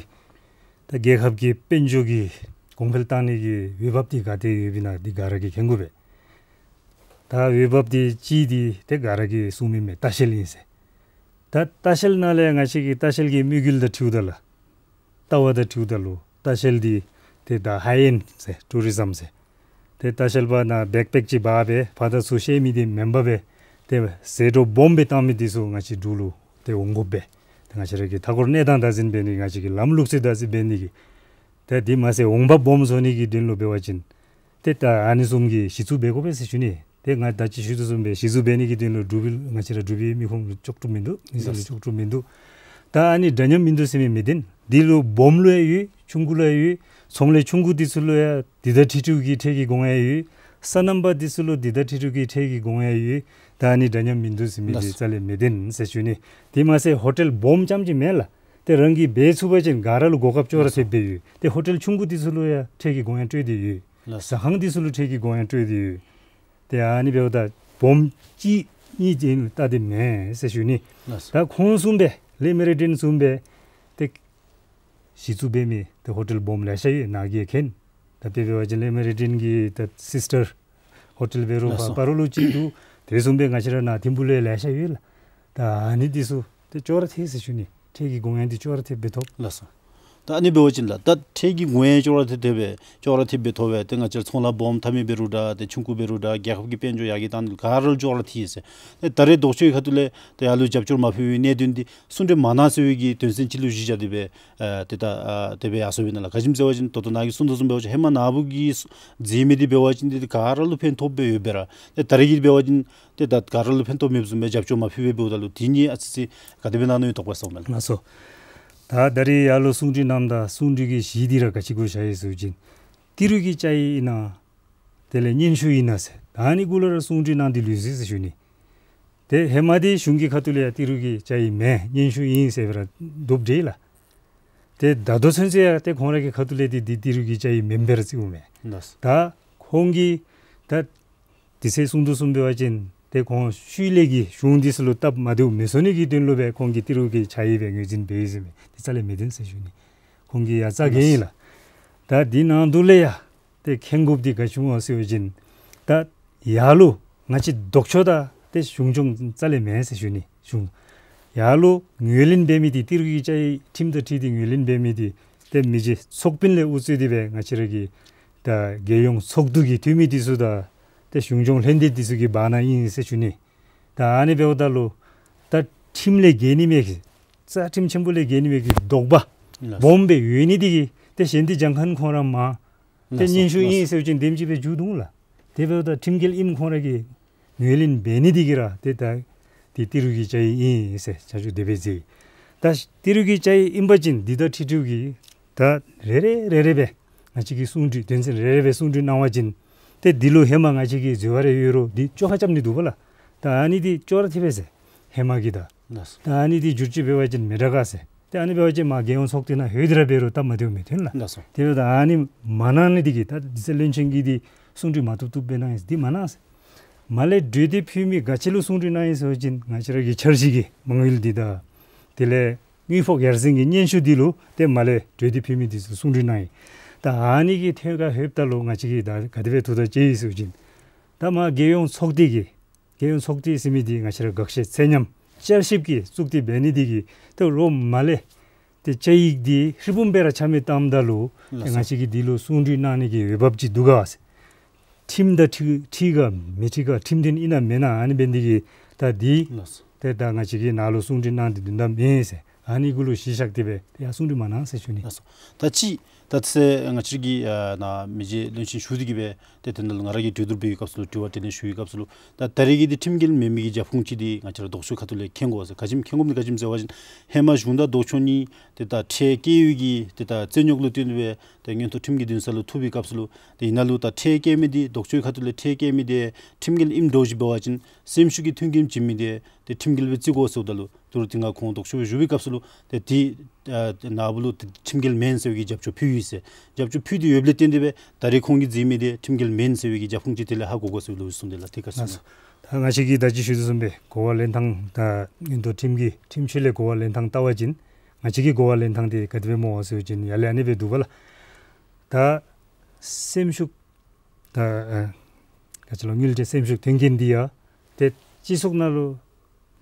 ད་རྒྱལ་ཁབ་ཀྱི་དཔལ་འབྱོར་གྱི་གོང་འཕེལ་བཏང་ནི་གི་འོས་འབབ་འདི་ག་ཏེ་ཡོདཔ་ཨིན་ན་འདི་ག་ར་གིས་མཁྱེན་དགོ་པས། ད་འོས་འབབ་འདི་གཅིག་འདི་ཏེ་ག་ར་གིས་གསུངས་མི་མས་ལྟ་བཤལ་ཨིན་ཟེར། ད་ལྟ་བཤལ་ནང་ལས་ང་བཅས་ཀྱི་ལྟ་བཤལ་གྱི་དམིགས་ཡུལ་དང་འཁྲིལཝ་ད་ལུ་ལྟ་བ་དང་འཁྲིལཝ་ད་ལུ་ལྟ་བཤལ་འདི་ཏེ་ད་ཧའི་ཨེནཌ་ཟེར་ཊུ་རི་ཛམ་ཟེར། ཏེ་ལྟ་བཤལ་པ་ནཱ་བེག་པེག་ཅིག་འབག་སྦེ་ཕར་དང་ཚུར་བཤལ་མི་འདི་མེན་པར་སྦེ་ཏེ་ཟད་འགྲོ་སྦོམ་སྦེ་བཏང་མི་འདི་ཚུ་ང་བཅས་འབྲུག་ལུ་ཏེ་འོང་དགོ་པས། ཏེ་ང་བཅས་ར་གི་མཐའ་འཁོར་གནས་སྟངས་བདག་འཛིན་འབད་ནི་གི་ང་བཅས་ཀྱི་ལམ་ལུགས་སྲོལ་བདག་འཛིན་འབད་ནི་གི་ཏེ་དེ་མ་ཚད་འོང་འབབ་སྦོམ་བཟོ་ནི་གི་དོན་ལུ་འབད་བ་ཅིན་ཏེ་ད་ཨ་ནི་བཟུམ་གྱི་གཞི་བཙུགས་འབད་དགོ་པས་ཟེར་ཞུ་ནི། ཏེ་ང་ད་ཅི་ཞུ་དོ་བཟུམ་སྦེ་གཞི་བཙུགས་འབད་ནི་གི་དོན་ལུ་འབྲུག་པའི་ང་བཅས་ར་འབྲུག་པའི་མི་ཁོང་ལུ་ལྕོགས་གྲུབ་མིན་འདུག། མི་སེར་ལུ་ལྕོགས་གྲུབ་མིན་འདུག། ད་ཨ་ནི་འདྲ་མཉམ་མིན་འདུག་ཟེར་མི་མི་བདེན། འདི་ལུ་སྦོམ་ལུ་ཡང་ཡོད། ཆུང་ཀུ་ལུ་ཡང་ཡོད། ཚོང་ལས་ཆུང་ཀུ་འདི་ཚུ་ལུ་ཡང་འདི་དང་འཁྲིལ་འཁྲིལཝ་གི་ཁྲལ་གྱི་དགོངས་ཡངས་ཡོད། སོ་ནམ་པ་འདི་ཚུ་ལུ་འདི་དང་འཁྲིལ་འཁྲིལཝ་གི་ཁྲལ་གྱི་དགོངས་ཡངས་ཡོད། ད་ཨ་ནི་འདྲ་མཉམ་མིན་འདུག་ཟེར་མི་འདི་ལགས་སོ། རྩ་ལས་མི་བདེན་ཟེར་ཞུ་ནི། དེ་མ་ཚད་ཧོ་ཊེལ་སྦོམ་རྐྱངམ་ཅིག་མེན་ལགས། ཏེ་རང་གིས་འབད་ཚུགས་པ་ཅིན་ག་ར་ལུ་གོ་སྐབས་ཅོག་ར་ལགས་སོ། འཐདཔ་སྦེ་ཡོད། ཏེ་ཧོ་ཊེལ་ཆུང་ཀུ་འདི་ཚུ་ལུ་ཡང་ཁྲལ་གྱི་དགོངས་ཡངས་སྤྲོད་དེ་ཡོད། ལགས་སོ། ཟ་ཁང་འདི་ཚུ་ལུ་ཁྲལ་གྱི་དགོངས་ཡངས་སྤྲོད་དེ་ཡོད། ཏེ་ཨ་ནི་འབདཝ་ད་སྦོམ་གཅིག་གཉིས་ཅིག་ལྟ་སྟེ་མེན་ཟེར་ཞུ་ནི། ལགས་སོ། ད་ཁོང་བཟུམ་སྦེ་ལེ་མེ་རི་ཌིན་བཟུམ་སྦེ་ཏེ་གཞི་བཙུགས་འབད་མི་ཏེ་ཧོ་ཊེལ་སྦོམ་ལེ་ཤ་ཡོད། ནཱ་གིས་མཁྱེན། ད་དཔེ་འབད་བ་ཅིན་ལེ་མེ་རི་ཌིན་གྱི་ད་སི་སི་ཊར་ཧོ་ཊེལ་འབད་རུང་ལགས་སོ། སྤ་རོ་ལུ་གཅིག་འདུག། དེ་བཟུམ་སྦེ་ང་བཅས་ར་ནཱ་ཐིམ་ཕུ་ལུ་ཡང་ལེ་ཤ་ཡོད་ལགས། ད་ཨ་ནི་འདི་ཚུ་ཏེ་ཅོག་ར་འཐད་ཟེར་ཞུ་ནི། ཁྲལ་གྱི་དགོངས་ཡངས་འདི་ཅོག་ར་འཐདཔ་སྦེ་ཐོབ། ལགས་སོ། ད་ཨ་ནི་འབད་བ་ཅིན་ལགས། ད་ཁྲལ་གྱི་དགོངས་ཡངས་ཅོག་ར་འཐདཔ་སྦེ་ཅོག་ར་འཐདཔ་སྦེ་ཐོབ་པས། ཏེ་ང་བཅས་ར་ཚོང་ལཱ་སྦོམ་འཐབ་མི་འབད་རུང་འདྲ། ཏེ་ཆུང་ཀུ་འབད་རུང་འདྲ། རྒྱལ་ཁབ་ཀྱི་དཔལ་འབྱོར་ཡར་རྒྱས་བཏང་ནི་ག་ར་ལུ་ཅོག་ར་འཐད་ཟེར། ཏེ་ད་རེས་ལྡོག་ཕྱོགས་ཁ་ཐུག་ལས་ཏེ་ཡར་ལུ་རྒྱབ་སྐྱོར་མ་ཕུལ་བའི་གནད་དོན་འདི་གསུང་གྲོས་མ་གནང་ཟེར་བའི་གི་དོན་ཚན་ཅིག་ལུ་གཞི་བཞག་སྟེ་སྦེ་ཨ་ཏེ་ད་ཨ་དེ་སྦེ་ཡར་སོང་བའི་ནང་ལགས། ག་ཅི་སྨོ་ཟེར་བ་ཅིན་ད་ལྟོ་ནཱ་གིས་གསུང་དོ་བཟུམ་འབད་བ་ཅིན་ཧེ་མ་ནཱ་བུ་གིས་མཛད་མི་འདི་འབད་བ་ཅིན་ཏེ་ག་ར་ལུ་ཕན་ཐོགས་སྦེ་ཡོདཔ་སྦེ་ར། ཏེ་ད་རེས་ཀྱི་འབད་བ་ཅིན་ཏེ་ད་ག་ར་ལུ་ཕན་ཐོགས་མེདཔ་བཟུམ་སྦེ་རྒྱབ་སྐྱོར་མ་ཕུལ་བར་འབདཝ་ད་ལུ་དེ་ནི་ཨ་ཙི་ཅིག་ག་དེ་སྦེ་གནང་ནི་ཡོད་དོ་ཟེར་ཨིན་མས་ལགས། ལགས་སོ། ད་ད་རེས་ཡར་ལུ་གསུང་གྲོས་གནངམ་ད་གསུང་གྲོས་ཀྱི་གཞི་འདི་ར་ག་ཅི་གུ་བཞག་ཡི་ཟེར་བ་ཅིན་ཏི་རུ་གི་བཅའ་ཡིག་ཨིན་ན། དེ་ལས་སྙན་ཞུ་ཨིན་ན་ཟེར། ད་ཨ་ནི་གུ་ལུ་ར་གསུང་གྲོས་གནང་སྟེ་ལུས་ཅི་ཟེར་ཞུ་ནི། ཏེ་ཧེ་མ་འདི་གཞུང་གི་ཁ་ཐུག་ལས་ཡང་ཏི་རུ་གི་བཅའ་ཡིག་མེན་སྙན་ཞུ་ཨིན་ཟེར་སྦེ་ར་བསྡུཝ་འདྲས་ལགས། ཏེ་ད་ལྟོ་ཚུན་ཚོད་ཡང་ཏེ་ཁོང་ར་གི་ཁ་ཐུག་ལས་འདི་འདི་ཏི་རུ་གི་བཅའ་ཡིག་མེན་པར་ར་བརྩིཝ་མས། ལགས་སོ། ད་ཁོང་གིས་ད་དེ་ཚེ་གསུང་དོ་བཟུམ་འབད་བ་ཅིན་ཏེ་ཁོང་ཤུལ་ལས་ཀྱི་གཞུང་འདི་ཚུ་ལུ་སྟབས་མ་བདེཝ་མི་བཟོ་ནི་གི་དོན་ལུ་སྦེ་ཁོང་གིས་ཏི་རུ་གི་བཅའ་ཡིག་སྦེ་ངོས་འཛིན་འབད་ཡི་ཟེར་མི་འདི་རྩ་ལས་མི་བདེན་ཟེར་ཞུ་ནི། ཁོང་གི་ཡ་རྩ་འགེངས་ཡི་ལགས། ད་འདི་ནང་དུ་ལས་ཡང་ཏེ་མཁྱེན་དགོཔ་འདི་ག་ཅི་སྨོ་ཟེར་བ་ཅིན་ད་ཡར་ལུ་ང་བཅས་ལྡོག་ཕྱོགས་དང་ཏེ་གཞུང་སྐྱོང་རྩ་ལས་མེན་ཟེར་ཞུ་ནི། གཞུང་ཡར་ལུ་ངོས་ལེན་འབད་མི་འདི་ཏི་རུ་གི་བཅའ་ཡིག་ཁྲིམས་དང་འཁྲིལ་ཏེ་ངོས་ལེན་འབད་མི་འདི་ཏེ་མི་རྗེ་ཚོགས་དཔོན་ལས་དབུ་གཙོས་ཏེ་སྦེ་ང་བཅས་ར་གི་ད་རྒྱལ་ཡོངས་ཚོགས་འདུ་གི་འཐུས་མི་འདི་ཚུ་དང་ཏེ་གཞུང་སྐྱོང་ལྷན་སྡེ་འདི་ཚུ་གི་བར་ན་ཨིན་ཟེར་ཞུ་ནི། ད་ཨ་ནི་འབདཝ་ད་ལུ་ད་ཁྲིམས་ལས་འགལ་ནི་མས་གི། རྩ་ཁྲིམས་ཆེན་པོ་ལས་འགལ་ནི་མས་གི་དོགས་པ་ལགས་སོ། སྦོམ་སྦེ་ཡོད་ནི་འདི་གིས་ཏེ་གཞན་འདི་གྱངས་ཁ་ཁོང་ར་མང་། ཏེ་ལགས་སོ། སྙན་ཞུ་ཨིན་ལགས་སོ། ཟེར་བ་ཅིན་དེམ་ཅིག་སྦེ་མཇུག་བསྡུ་འོང་ལགས། དེ་འབདཝ་ད་ཁྲིམས་འགལ་ཨིནམ་ཁོང་ར་གིས་ངོས་ལེན་འབད་ནི་འདི་གིས་ར་ཏེ་ད་འདི་ཏི་རུ་གི་བཅའ་ཡིག་ཨིན་ཟེར་ཆ་འཇོག་དེ་སྦེ་མཛད། ད་ཏི་རུ་གི་བཅའ་ཡིག་ཨིན་པ་ཅིན་འདི་དང་འཁྲིལ་འཁྲིལཝ་གི་ད་རེ་རེ་རེ་རེ་སྦེ་ང་བཅས་ཀྱིས་གསུང་གྲོས་དོན་ཚན་རེ་རེ་སྦེ་གསུང་གྲོས་གནང་བ་ཅིན་ཏེ་འདི་ལུ་ཧེ་མ་ང་བཅས་ཀྱིས་འཛོལ་བ་རེ་ཡོད་རུང་འདི་བཅོ་ཁ་རྐྱབ་ནི་འདུག་པ་ལགས། ད་ཨ་ནི་འདི་ཅོག་ར་འཐད་པས་ཟེར་ཧེ་མ་གི་དང་། ལགས་སོ། ད་ཨ་ནི་འདི་བསྒྱུར་བཅོས་འབད་བ་ཅིན་མི་དྲག་ག་ཟེར། ཏེ་ཨ་ནི་འབད་བ་ཅིན་མ་རྒྱལ་ཡོངས་ཚོགས་སྡེ་ནང་ལྷོད་དེ་ར་འབད་རུང་སྟབས་མ་བདེཝ་མི་ཐོན་ལགས། ལགས་སོ། དེ་འབདཝ་ད་ཨ་ནི་མ་གནང་ནི་འདི་གིས་ད་དེ་ཚེ་བློན་ཆེན་གྱིས་འདི་གསུང་གྲོས་མ་བཏུབ་བཏུབ་སྦེ་གནང་ཡི་འདི་མ་གནང་ཟེར། མར་ལས་གྲོས་འདེབས་ཕུལ་མི་ག་ཅི་ལུ་གསུང་གྲོས་གནང་ཡི་ཟེར་བ་ཅིན་ང་བཅས་ར་གི་འཆར་གཞི་གི་མ་དངུལ་འདི་དང་དེ་ལས་དངུལ་ཕོགས་ཡར་སེང་གི་སྙན་ཞུ་འདི་ལུ་ཏེ་མར་ལས་གྲོས་འདེབས་ཕུལ་མི་འདི་ཚུ་གསུང་གྲོས་གནང་ཡི། ད་ཨ་ནི་གི་ཐད་ཁར་ལྷོདཔ་ད་ལུ་ང་བཅས་ཀྱིས་ད་ག་དེ་སྦེ་ཐུགས་ཐག་བཅད་ཡི་ཟེར་བ་ཅིན་ད་མ་རྒྱལ་ཡོངས་ཚོགས་སྡེ་གི་རྒྱལ་ཡོངས་ཚོགས་སྡེ་ཟེར་མི་འདི་ང་བཅས་ར་དགག་བཞག་ཚད་མཉམ་བསྐྱར་ཞིབ་ཀྱི་གཙུག་སྡེ་འབད་ནི་འདི་གིས་ད་རོགས་མར་ལས་ཏེ་བཅའ་ཡིག་འདི་ཧྲིལ་བུམ་སྦེ་ར་ཆ་མེད་བཏངམ་ད་ལུ་ལགས་སོ། ང་བཅས་ཀྱིས་འདི་ལུ་གསུང་གྲོས་གནང་ནི་གི་འོས་འབབ་ཅིག་འདུག་ག་ཟེར། ཁྲིམས་དང་འཁྲིལ་འཁྲིལ་ག་མི་འཁྲིལ་ག་ཁྲིམས་མཐུན་ཨིན་ན་མེན་ན་ཨ་ནི་འབད་ནི་འདི་གིས་ད་འདི་ལགས་སོ། ཏེ་ད་ང་བཅས་ཀྱིས་ནཱ་ལུ་གསུང་གྲོས་གནང་སྟེ་དོན་དག་མེད་ཟེར། ཨ་ནི་གུ་ལུ་གཞི་བཞག་སྟེ་སྦེ་ཏེ་ཡར་གསུང་གྲོས་མ་གནང་ཟེར་ཞུ་ནི། ལགས་སོ། ད་ཅི་ད་ཚེ་ང་བཅས་ཀྱིས་ཨ་ནཱ་མི་རྗེ་བློན་ཆེན་བཞུགས་ཏེ་གིས་སྦེ་ཏེ་དེ་ནང་ལུ་ང་ར་གིས་གྲོས་བསྡུར་འབད་བའི་སྐབས་སུ་ལུ་དྲི་བ་དྲིས་ལན་ཞུ་བའི་སྐབས་སུ་ལུ་ད་ད་རེས་ཀྱི་འདི་ཁྲིམས་འགལ་མེན་མི་གི་རྒྱབ་ཁུངས་ཅིག་འདི་ང་བཅས་ར་ལྡོག་ཕྱོགས་ཁ་ཐུག་ལས་མཁྱེན་དགོ་ཟེར། ག་ཅི་སྨོ་མཁྱེན་དགོཔ་འདི་ག་ཅི་སྨོ་ཟེར་བ་ཅིན་ཧེ་མ་གཞུང་དང་ལྡོག་ཕྱོགས་གཉིས་ཏེ་ད་ཁྲལ་བཀལ་བའི་གི་ཏེ་ད་རྩོད་རྙོག་ལུ་བརྟེན་སྦེ་ཏེ་མངོན་མཐོ་ཁྲིམས་ཀྱི་འདུན་ས་ལུ་ཐུག་པའི་སྐབས་སུ་ལུ་ཏེ་ཨིན་ན་ལུ་ད་ཁྲལ་བཀལ་མི་འདི་ལྡོག་ཕྱོགས་ཁ་ཐུག་ལས་ཁྲལ་བཀལ་མི་འདི་ཁྲིམས་འགལ་ཨིནམ་འདྲཝ་ཅིག་འབད་བ་ཅིན་སེམས་ཤུགས་ཀྱི་མཐུན་རྐྱེན་བྱིན་མི་འདི་ཏེ་ཁྲིམས་འགལ་སྦེ་བརྩི་དགོ་ཟེརཝ་ད་ལུ་ད་རུང་ཏེ་ང་ཁོང་ལྡོག་ཕྱོགས་སྦེ་བཞུགས་པའི་སྐབས་སུ་ལུ་ཏེ་འདི་ཨ་ནཱ་བུ་ལུ་ཏེ་ཁྲིམས་འགལ་མེན་ཟེར་བའི་གི་རྒྱབ་སྐྱོར་ཕུལ་ཡི་ཟེར། རྒྱབ་སྐྱོར་ཕུལ་ཏེ་ཡོདཔ་ལས་བརྟེན་ཏེ་སྦེ་ད་རེས་ཁོང་གིས་མཛད་མི་འདི་ཁྲིམས་འགལ་མེན་ཟེར་བའི་གི་རྒྱབ་ཁུངས་ཅིག་དེ་ལས་ཧ་གོ་དགོ་ཟེར་བའི་ལོ་རྒྱུས་གསུངས་ཏེ་ལགས། ཏེ་ག་ཅི་སྨོ། ད་ང་བཅས་ཀྱིས་ད་ཅི་ཞུ་དོ་བཟུམ་སྦེ་གོ་བ་ལེན་ཐངས་ད་མངོན་མཐོ་ཁྲིམས་ཀྱི་ཁྲིམས་ཆོད་ལས་གོ་བ་ལེན་ཐངས་བལྟ་བ་ཅིན་ང་བཅས་ཀྱི་གོ་བ་ལེན་ཐངས་འདི་ག་དེ་སྦེ་སྨོ་ཟེར་བ་ཅིན་ཡར་ལས་ཨ་ནི་སྦེ་འདུག་པ་ལགས། ད་སེམས་ཤུགས་ད་ཨ་ག་ཅི་ལོ་དངུལ་འབྲེལ་སེམས་ཤུགས་མཐུན་རྐྱེན་འདི་ཡང་ཏེ་སྤྱི་ཚོགས་ནང་ལུ་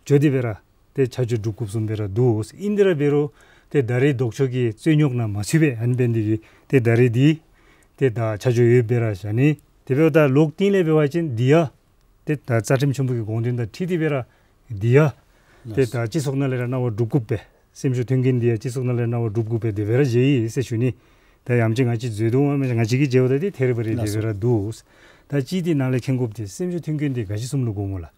འགྱོ་སྟེ་སྦེ་ར་ཏེ་ཆ་འཇོག་སྒྲུབ་དགོཔ་བཟུམ་སྦེ་ར་འདུག། ཨིན་ཏེ་ར་འབད་རུང་ཏེ་ད་རེས་ལྡོག་ཕྱོགས་ཀྱི་རྩོད་རྙོག་ནང་མ་ཚུད་པས། ཨ་ནི་འབད་ནི་འདི་གིས་ཏེ་ད་རེས་འདི་ཏེ་ད་ཆ་འཇོག་ཡོདཔ་སྦེ་ར་བཞག་ནི། དེ་འབདཝ་ད་ལོག་སྟེང་ལས་འབད་བ་ཅིན་འདི་ཡང་ཏེ་ད་རྩ་ཁྲིམས་ཆེན་པོ་གི་དགོངས་དོན་དང་འཁྲིལ་ཏེ་སྦེ་ར་འདི་ཡང་ཏེ་ད་སྤྱི་ཚོགས་ནང་ལས་ར་གནང་བ་སྒྲུབ་དགོ་པས། སེམས་ཤུགས་མཐུན་རྐྱེན་འདི་ཡང་སྤྱི་ཚོགས་ནང་ལས་གནང་བ་སྒྲུབ་དགོ་པས། དེ་སྦེ་ར་མཇལ་ཡི་ཟེར་ཞུ་ནི། ད་ཡང་ཅིན་ང་བཅས་འཛོལ་འདུག་སྨོ། ང་བཅས་ཀྱིས་མཇལཝ་ད་འདི་ཐད་རི་བ་རི་དེ་སྦེ་ར་འདུག། ད་ཅི་འདི་ནང་ལས་མཁྱེན་དགོཔ་འདི་སེམས་ཤུགས་མཐུན་རྐྱེན་འདི་ག་ཅི་བཟུམ་ལུ་དགོཔ་སྨོ་ལགས།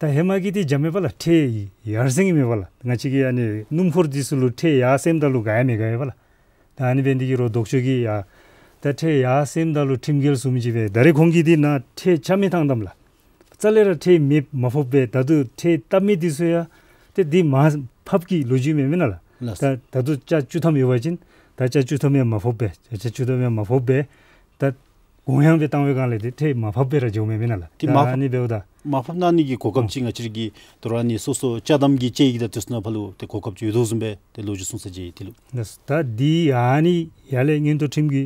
ད་ཧེ་མ་གི་འདི་འཇམ་མས་པ་ལགས། ཁྲལ་ཡར་སེང་གི་མས་པ་ལགས། ང་བཅས་ཀྱི་ཨ་ནི་སྣུམ་འཁོར་འདི་ཚུ་ལུ་ཁྲལ་ཡར་སེངམ་ད་ལུ་ག་ཡང་མི་དགའ་བས་པ་ལགས། ད་ཨ་ནི་འབད་ནི་འདི་གིས་རོགས་ལྡོག་ཕྱོགས་ཀྱིས་ཡང་ད་ཁྲལ་ཡར་སེངམ་ད་ལུ་ཁྲིམས་འགལ་བཟུམ་ཅིག་སྦེ་ད་རེས་ཁོང་གིས་འདི་ནང་ཁྲལ་ཆ་མེད་བཏང་དཝ་མས་ལགས། རྩ་ལས་ར་ཁྲལ་མེདཔ་མ་ཕོགཔ་སྦེ་ད་ལྟོ་ཁྲལ་བཏབ་མི་འདི་ཚུ་ཡང་ཏེ་འདི་མར་ཕབ་ཀྱི་ལོ་རྒྱུས་མས་མེན་ན་ལགས། ལགས། ད་ད་ལྟོ་ཆ་བཅུ་ཐམ་ཡོད་པ་ཅིན་ད་ཆ་བཅུ་ཐམ་ཡང་མ་ཕོགཔ་སྦེ་ཆ་བཅུ་ཐམ་ཡང་མ་ཕོགཔ་སྦེ་ད་དགོངས་ཡངས་སྦེ་བཏང་བའི་སྒང་ལས་ཏེ་ཁྲལ་མར་ཕབ་སྦེ་ར་འགྱོཝ་མས་མེན་ན་ལགས། ཏེ་ད་མར་ཕབ་ཨ་ནི་འབདཝ་ད་མར་ཕབ་གནང་ནི་གི་གོ་སྐབས་ཨ་ཅིག་ང་བཅས་ར་གི་ད་རུང་ཨ་ནི་སོ་སོ་ཅ་དམ་གྱི་དཔྱད་ཡིག་དང་དེ་ཚུ་ནང་ཕར་ལུ་ཏེ་གོ་སྐབས་ཅིག་ཡོད་དོ་བཟུམ་སྦེ་ཏེ་ལོ་རྒྱུས་གསུངས་ས་མཇལ་ཡི། དེ་ལུ་ལགས། ད་འདི་ཨ་ནི་ཡར་ལས་མངོན་མཐོ་ཁྲིམས་ཀྱི་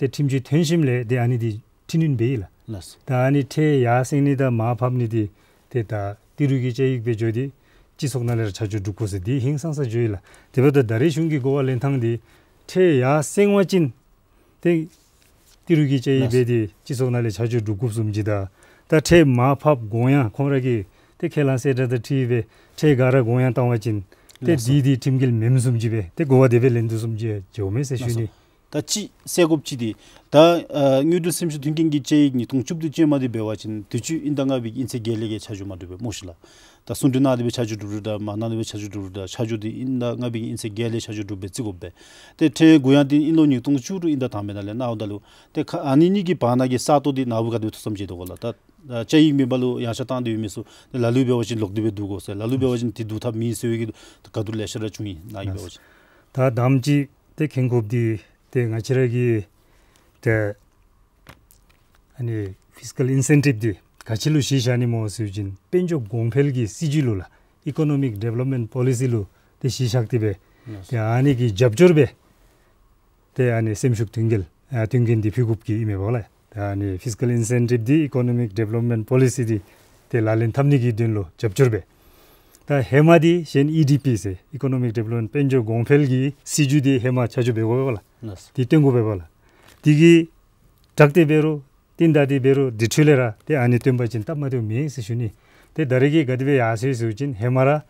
ཏེ་ཁྲིམས་གཅོད་ཐོན་ཞིནམ་ལས་ཏེ་ཨ་ནི་འདི་འཕྲི་སྣོན་འབད་ཡི་ལགས། ལགས། ད་ཨ་ནི་ཁྲལ་ཡར་སེང་ནི་དང་མར་ཕབ་ནི་འདི་ཏེ་ད་ཏི་རུ་གི་དཔྱད་ཡིག་སྦེ་འགྱོ་སྟེ་ སྤྱི་ཚོགས་ནང་ལས་ར་ཆ་འཇོག་སྒྲུབ་དགོ་ཟེར་འདི་ཧིང་སངས་ས་བརྗོད་ཡི་ལགས། དེ་འབདཝ་ད་ད་རེས་གཞུང་གི་གོ་བ་ལེན་ཐངས་འདི་ཁྲལ་ཡར་སེང་བ་ཅིན་ཏེ་ཏི་རུ་གི་དཔྱད་ཡིག་ལགས་སོ། སྦེ་ཏེ་སྤྱི་ཚོགས་ནང་ལས་ཆ་འཇོག་སྒྲུབ་དགོཔ་བཟུམ་ཅིག་དང་ད་ཁྲལ་མར་ཕབ་དགོངས་ཡངས་ཁོང་ར་གིས་ཏེ་ཁས་བླངས་གསལ་བསྒྲགས་དང་འཁྲིལ་སྦེ་ཁྲལ་ག་ར་དགོངས་ཡངས་བཏང་བ་ཅིན་ཏེ་ལགས་སོ། འདི་འདི་ཁྲིམས་འགལ་མེནམ་བཟུམ་ཅིག་སྦེ་ཏེ་གོ་བ་དེ་སྦེ་ལེན་དོ་བཟུམ་ཅིག་འགྱོཝ་མས་ཟེར་ཞུ་ནི། ད་ཅི་གསལ་དགོཔ་ཅིག་འདི་ད་ཨ་དངུལ་འབྲེལ་སེམས་ཤུགས་མཐུན་རྐྱེན་གྱི་དཔྱད་ཡིག་ཉིས་སྟོང་བཅུ་བདུན་ཅན་མ་འདི་འབད་བ་ཅིན་དུས་ཅི་ཨིན་ད་ལྔ་པའི་གི་ཨིན་ཚེས་བརྒྱད་ལས་ཀྱི་ཆ་འཇོག་མ་གྲུབ་པས་སྨོ་ཤིག་ལགས། ད་གསུང་གྲོས་གནང་སྟེ་སྦེ་ཆ་འཇོག་གྲུབ་རུང་འདྲ་མ་གནང་སྟེ་སྦེ་ཆ་འཇོག་གྲུབ་རུང་འདྲ་ཆ་འཇོག་འདི་ཨིན་ད་ལྔ་པའི་གི་ཨིན་ཚེས་བརྒྱད་ལས་ཆ་འཇོག་གྲུབ་སྦེ་བརྩི་དགོ་པས། ཏེ་ཁྲལ་དགོངས་ཡངས་འདི་ཨིན་ལོ་ཉིས་སྟོང་བཅུ་དྲུག་ཨིན་ད་དང་པའི་ནང་ལས་གནང་འོང་ད་ལུ་ཏེ་ཁ་ཨ་ནི་གཉིས་ཀྱི་བར་ན་གི་ས་སྟོང་འདི་ནཱ་བུ་ག་དེ་སྦེ་ཐུགས་བསམ་བཞེས་དོ་ག་ལགས། ད་ཨ་དཔྱད་ཡིག་མེད་པ་ལུ་ཡངས་ཆག་བཏང་སྟེ་ཡོད་མི་ཚུ་ཏེ་ལ་ལུ་འབད་བ་ཅིན་ལོག་སྟེ་སྦེ་བསྡུ་དགོ་ཟེར་ལ་ལུ་འབད་བ་ཅིན་དེ་བསྡུ་ཐབས་མེད་ཟེར་བའི་གི་ག་དུས་ལེ་ཤ་ར་བྱུང་ཡི་ནཱ་གི་འབད་བ་ཅིན། ད་དང་པ་ཅིག་ཏེ་འགན་ཁུརཔ་འདི་ཏེ་ང་བཅས་ར་གི་ཏེ་ཨ་ནི་ཕིས་ཀཱལ་ཨིན་སེན་ཊིབ་འདི་ག་ཅི་ལུ་གཞི་བཞག་ནི་སྨོ་ཟེར་བ་ཅིན་དཔལ་འབྱོར་གོང་འཕེལ་གྱི་སྲིད་བྱུས་ལུ་ལགས། ཨི་ཀོ་ནོ་མིག་ཌི་ཝེ་ལོབ་མེནཊ་པོ་ལི་སི་ལུ་ཏེ་གཞི་བཞག་སྟེ་སྦེ་ལགས་སོ། ཏེ་ཨ་ནི་གི་རྒྱབ་སྐྱོར་སྦེ་ཏེ་ཨ་ནི་སེམས་ཤུགས་མཐུན་རྐྱེན་ཨ་མཐུན་རྐྱེན་འདི་ཕུལ་དགོཔ་གི་ཨིན་མས་པ་ལགས། ཏེ་ཨ་ནི་ཕིས་ཀཱལ་ཨིན་སེན་ཊིབ་འདི་ཨི་ཀོ་ནོ་མིག་ཌི་ཝེ་ལོབ་མེནཊ་པོ་ལི་སི་འདི་ཏེ་ལག་ལེན་འཐབ་ནི་གི་དོན་ལུ་རྒྱབ་སྐྱོར་སྦེ། ད་ཧེ་མ་འདི་གཞན་ཨི་ཌི་པི་ཟེར་ཨི་ཀོ་ནོ་མིག་ཌི་ཝེ་ལོབ་མེནཊ་དཔལ་འབྱོར་གོང་འཕེལ་གྱི་སྲིད་བྱུས་འདི་ཧེ་མ་ཆ་འཇོག་འབད་དགོ་པས་པ་ལགས། ལགས་སོ། འདི་སྟོན་དགོ་པས་པ་ལགས། འདི་གིས་དྲག་སྟེ་འབད་རུང་རྟིང་བདའ་སྟེ་འབད་རུང་འདི་འཕྲོ་ལས་ར་ཏེ་ཨ་ནི་སྟོན་པ་ཅིན་སྟབས་མ་བདེཝ་མེད་ཟེར་ཞུ་ནི། ཏེ་ད་རེས་ཀྱི་ག་དེ་སྦེ་ཡར་སོ་ཡི་ཟེར་བ་ཅིན་ཧེ་མ་ར་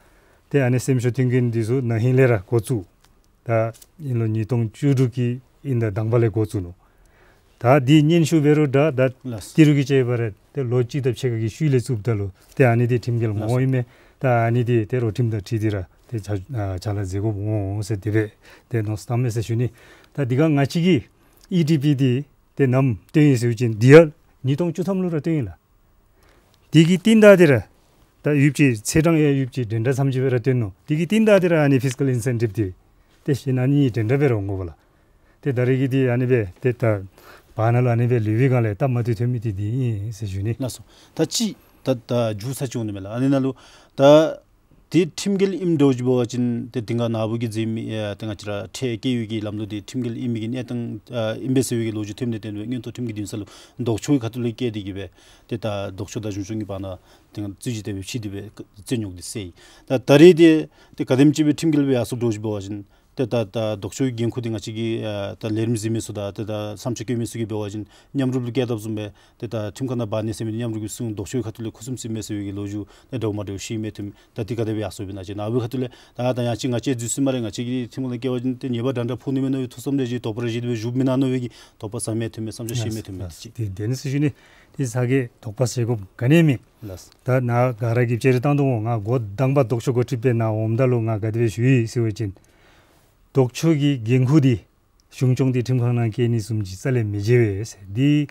ཏེ་ཨ་ནི་སེམས་ཤུགས་མཐུན་རྐྱེན་འདི་ཚུ་ན་ཧིང་ལས་ར་འགོ་བཙུགས། ད་ཨིན་ལོ་ཉིས་སྟོང་བཅུ་དྲུག་གི་ཨིན་ད་དང་པ་ལས་འགོ་བཙུགས་ནུག། ད་འདི་སྙན་ཞུ་འབད་རུང་འདྲ་ད་ལགས། ཏི་རུ་གི་དཔྱད་པ་ར་ཏེ་ལོ་གཅིག་དང་ཕྱེད་ཀ་གི་ཤུལ་ལས་བཙུགསཔ་ད་ལུ་ཏེ་ཨ་ནི་འདི་ཁྲིམས་འགལ་ལགས་སོ། འོང་ཡི་མས། ད་ཨ་ནི་འདི་ཏེ་རོགས་ཁྲིམས་དང་འཁྲིལ་ཏེ་ར་ཏེ་ཕྱག་ཨ་ཕྱག་ལཱ་མཛད་དགོཔ་འོང་ཟེར་དེ་སྦེ་ཏེ་མནོ་བསམ་བཏངམ་མས་ཟེར་ཞུ་ནི། ད་འདི་ག་ང་བཅས་ཀྱི་ཨི་ཌི་པི་འདི་ཏེ་ནམ་བཏོན་ཡི་ཟེར་བ་ཅིན་འདི་ཡང་ཉིས་སྟོང་བཅུ་ཐམ་ལུ་ར་བཏོན་ཡི་ལགས། དེ་གི་རྟིང་བདའ་སྟེ་ར་ད་ཡོདཔ་ཅིག་ཚེས་གྲངས་ཡང་ཡོདཔ་ཅིག་འདྲན་འདྲ་ཙམ་ཅིག་སྦེ་ར་བཏོན་ནུག། དེ་གི་རྟིང་བདའ་སྟེ་ར་ཨ་ནི་ཕིས་ཀཱལ་ཨིན་སེན་ཊིབ་འདི་ཏེ་གཞན་ཨ་ནི་འདྲན་འདྲ་སྦེ་ར་འོང་དགོ་པས་ལགས། ཏེ་ད་རེས་ཀྱི་འདི་ཨ་ནི་སྦེ་ཏེ་ད་བར་ན་ལུ་ཨ་ནི་སྦེ་ལུས་པའི་སྒང་ལས་སྟབས་མ་བདེཝ་ཐོན་མི་འདི་འདི་ཨིན་ཟེར་ཞུ་ནི། ལགས་སོ། ད་ཅི་ད་ད་མཇུག་ས་ཅིག་འོང་ནི་མས་ལགས། ཨ་ནི་ནང་ལུ་ད་འདི་ཁྲིམས་འགལ་ཨིནམ་འདྲཝ་ཅིག་འབད་བ་ཅིན་ཏེ་འདི་ག་ནཱ་བུ་གིས་མཛད་མི་ཨེ་ཏེ་ང་བཅས་ར་ཁྲལ་བཀལ་བའི་གི་ལམ་ལུགས་འདི་ཁྲིམས་འགལ་ཨིན་མི་གི་གནས་སྟངས་ཨ་ཨིན་པས་ཟེར་བའི་གི་ལོ་རྒྱུས་ཐོནམ་ལས་བརྟེན་མངོན་མཐོ་ཁྲིམས་ཀྱི་འདུན་ས་ལུ་ལྡོག་ཕྱོགས་ཀྱི་ཁ་ཐུག་ལས་བཀལ་ཏེ་གིས་སྦེ་ཏེ་ད་ལྡོག་ཕྱོགས་དང་གཞུང་སྐྱོང་གི་བར་ན་ཏེ་ང་རྩོད་གཞི་དེ་སྦེ་ཕྱེ་སྟེ་སྦེ་རྩོད་རྙོགས་འདི་སེལ་ཡི། ད་ད་རེས་འདི་ཏེ་ག་དེམ་ཅིག་སྦེ་ཁྲིམས་འགལ་སྦེ་ཡར་སོཔ་འདྲཝ་ཅིག་འབད་བ་ཅིན་ཏེ་ད་ད་ལྡོག་ཕྱོགས་ཀྱི་འགན་ཁུར་འདི་ང་བཅས་ཀྱི་ཨ་ད་ལས་རིམ་གཟིགས་མི་ཚུ་དང་ཏེ་ད་བསམ་འཆར་བཀོད་མི་ཚུ་གིས་འབད་བ་ཅིན་མཉམ་རུབ་ལུ་བཀལ་དོ་བཟུམ་སྦེ་ཏེ་ད་ཁྲིམས་ཁང་ནང་འབག་ནི་ཟེར་མི་འདི་མཉམ་རུབ་ཀྱིས་གསུངས། ལྡོག་ཕྱོགས་ཁ་ཐུག་ལས་ཁུ་སིམ་སིམ་མས་ཟེར་བའི་གི་ལོ་རྒྱུས་ཏེ་འདྲཝ་མ་འདྲཝ་ཞུ་མི་ཐོནམ་མས། ད་འདི་ག་དེ་སྦེ་ཡར་སོཔ་ཨིན་ན་ཅིག་ནཱ་བུ་ཁ་ཐུག་ལས་ད་ད་ཡང་ཅིན་ང་བཅས་འཛུལ་ས་སྨ་རེ། ང་བཅས་ཀྱིས་ཁྲིམས་ཁང་ནང་བཀལ་བ་ཅིན་ཏེ་ཉེས་པ་འདྲན་འདྲ་ཕོག་ནི་མས་མནོ་བའི་ཐུགས་བསམ་རེ་ཅིག་དོགས་པ་རེ་ཅིག་དེ་སྦེ་བཞུགས་མི་ན་མནོ་བའི་གི་དོགས་པ་ཟ་མི་ཐོནམ་མས། བསམ་འཆར་ཞུ་མི་ཐོནམ་མས། ལགས། ཅིག་དེ་དེ་ནི་ཟེར་ཞུ་ནི། དེ་ས་གི་དོགས་པ་ཟ་དགོཔ་ག་ནི་མེད། ལགས། ད་ནཱ་ག་ར་གིས་བཅར་བཏང་དོ་འོང་། ང་འགོ་དང་པ་ལྡོག་ཕྱོགས་འགོ་ཁྲིདཔ་སྦེ་ནཱ་འོངམ་ད་ལུ་ང་ག་དེ་སྦེ་ཞུ་ཡི་ཟེར་བ་ཅིན་ལྡོག་ཕྱོགས་ཀྱི་འགན་ཁུར་འདི་གཞུང་སྐྱོང་འདི་ཁྲིམས་ཁང་ནང་བཀལ་ནི་བཟུམ་ཅིག་རྩ་ལས་མི་མཇལ་བས་ཟེར། འདི་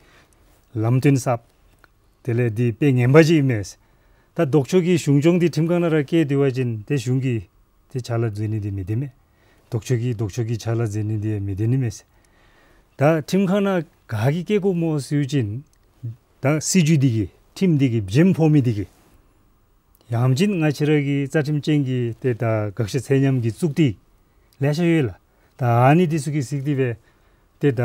ལམ་སྟོན་གསརཔ་དེ་ལས་འདི་དཔེ་ངན་པ་ཅིག་ཨིན་མས། ད་ལྡོག་ཕྱོགས་ཀྱི་གཞུང་སྐྱོང་འདི་ཁྲིམས་ཁང་ནང་ར་བཀལ་སྡོད་པ་ཅིན་ཏེ་གཞུང་གིས་ཏེ་ཕྱག་ལཱ་མཛད་ནི་འདི་མི་བདེ་མས། ལྡོག་ཕྱོགས་ཀྱིས་ལྡོག་ཕྱོགས་ཀྱི་ཕྱག་ལཱ་མཛད་ནི་འདི་མི་བདེ་ནི་མས། ད་ཁྲིམས་ཁང་ནང་ག་གིས་བཀལ་དགོཔ་སྨོ་ཟེར་བ་ཅིན་ད་སྲིད་བྱུས་འདི་གིས་ཁྲིམས་འདི་གིས་བྱེམ་ཕོག་མི་འདི་གིས། ཡང་ཅིན་ང་བཅས་ར་གི་རྩ་ཁྲིམས་ཅན་གྱི་ཏེ་ད་དགག་བཞག་ཚད་མཉམ་གྱི་གཙུག་སྡེ་ལེ་ཤ་ཡོད་ལགས། ད་ཨ་ནི་འདི་ཚུ་གིས་གཟིགས་ཏེ་སྦེ་ཏེ་ད་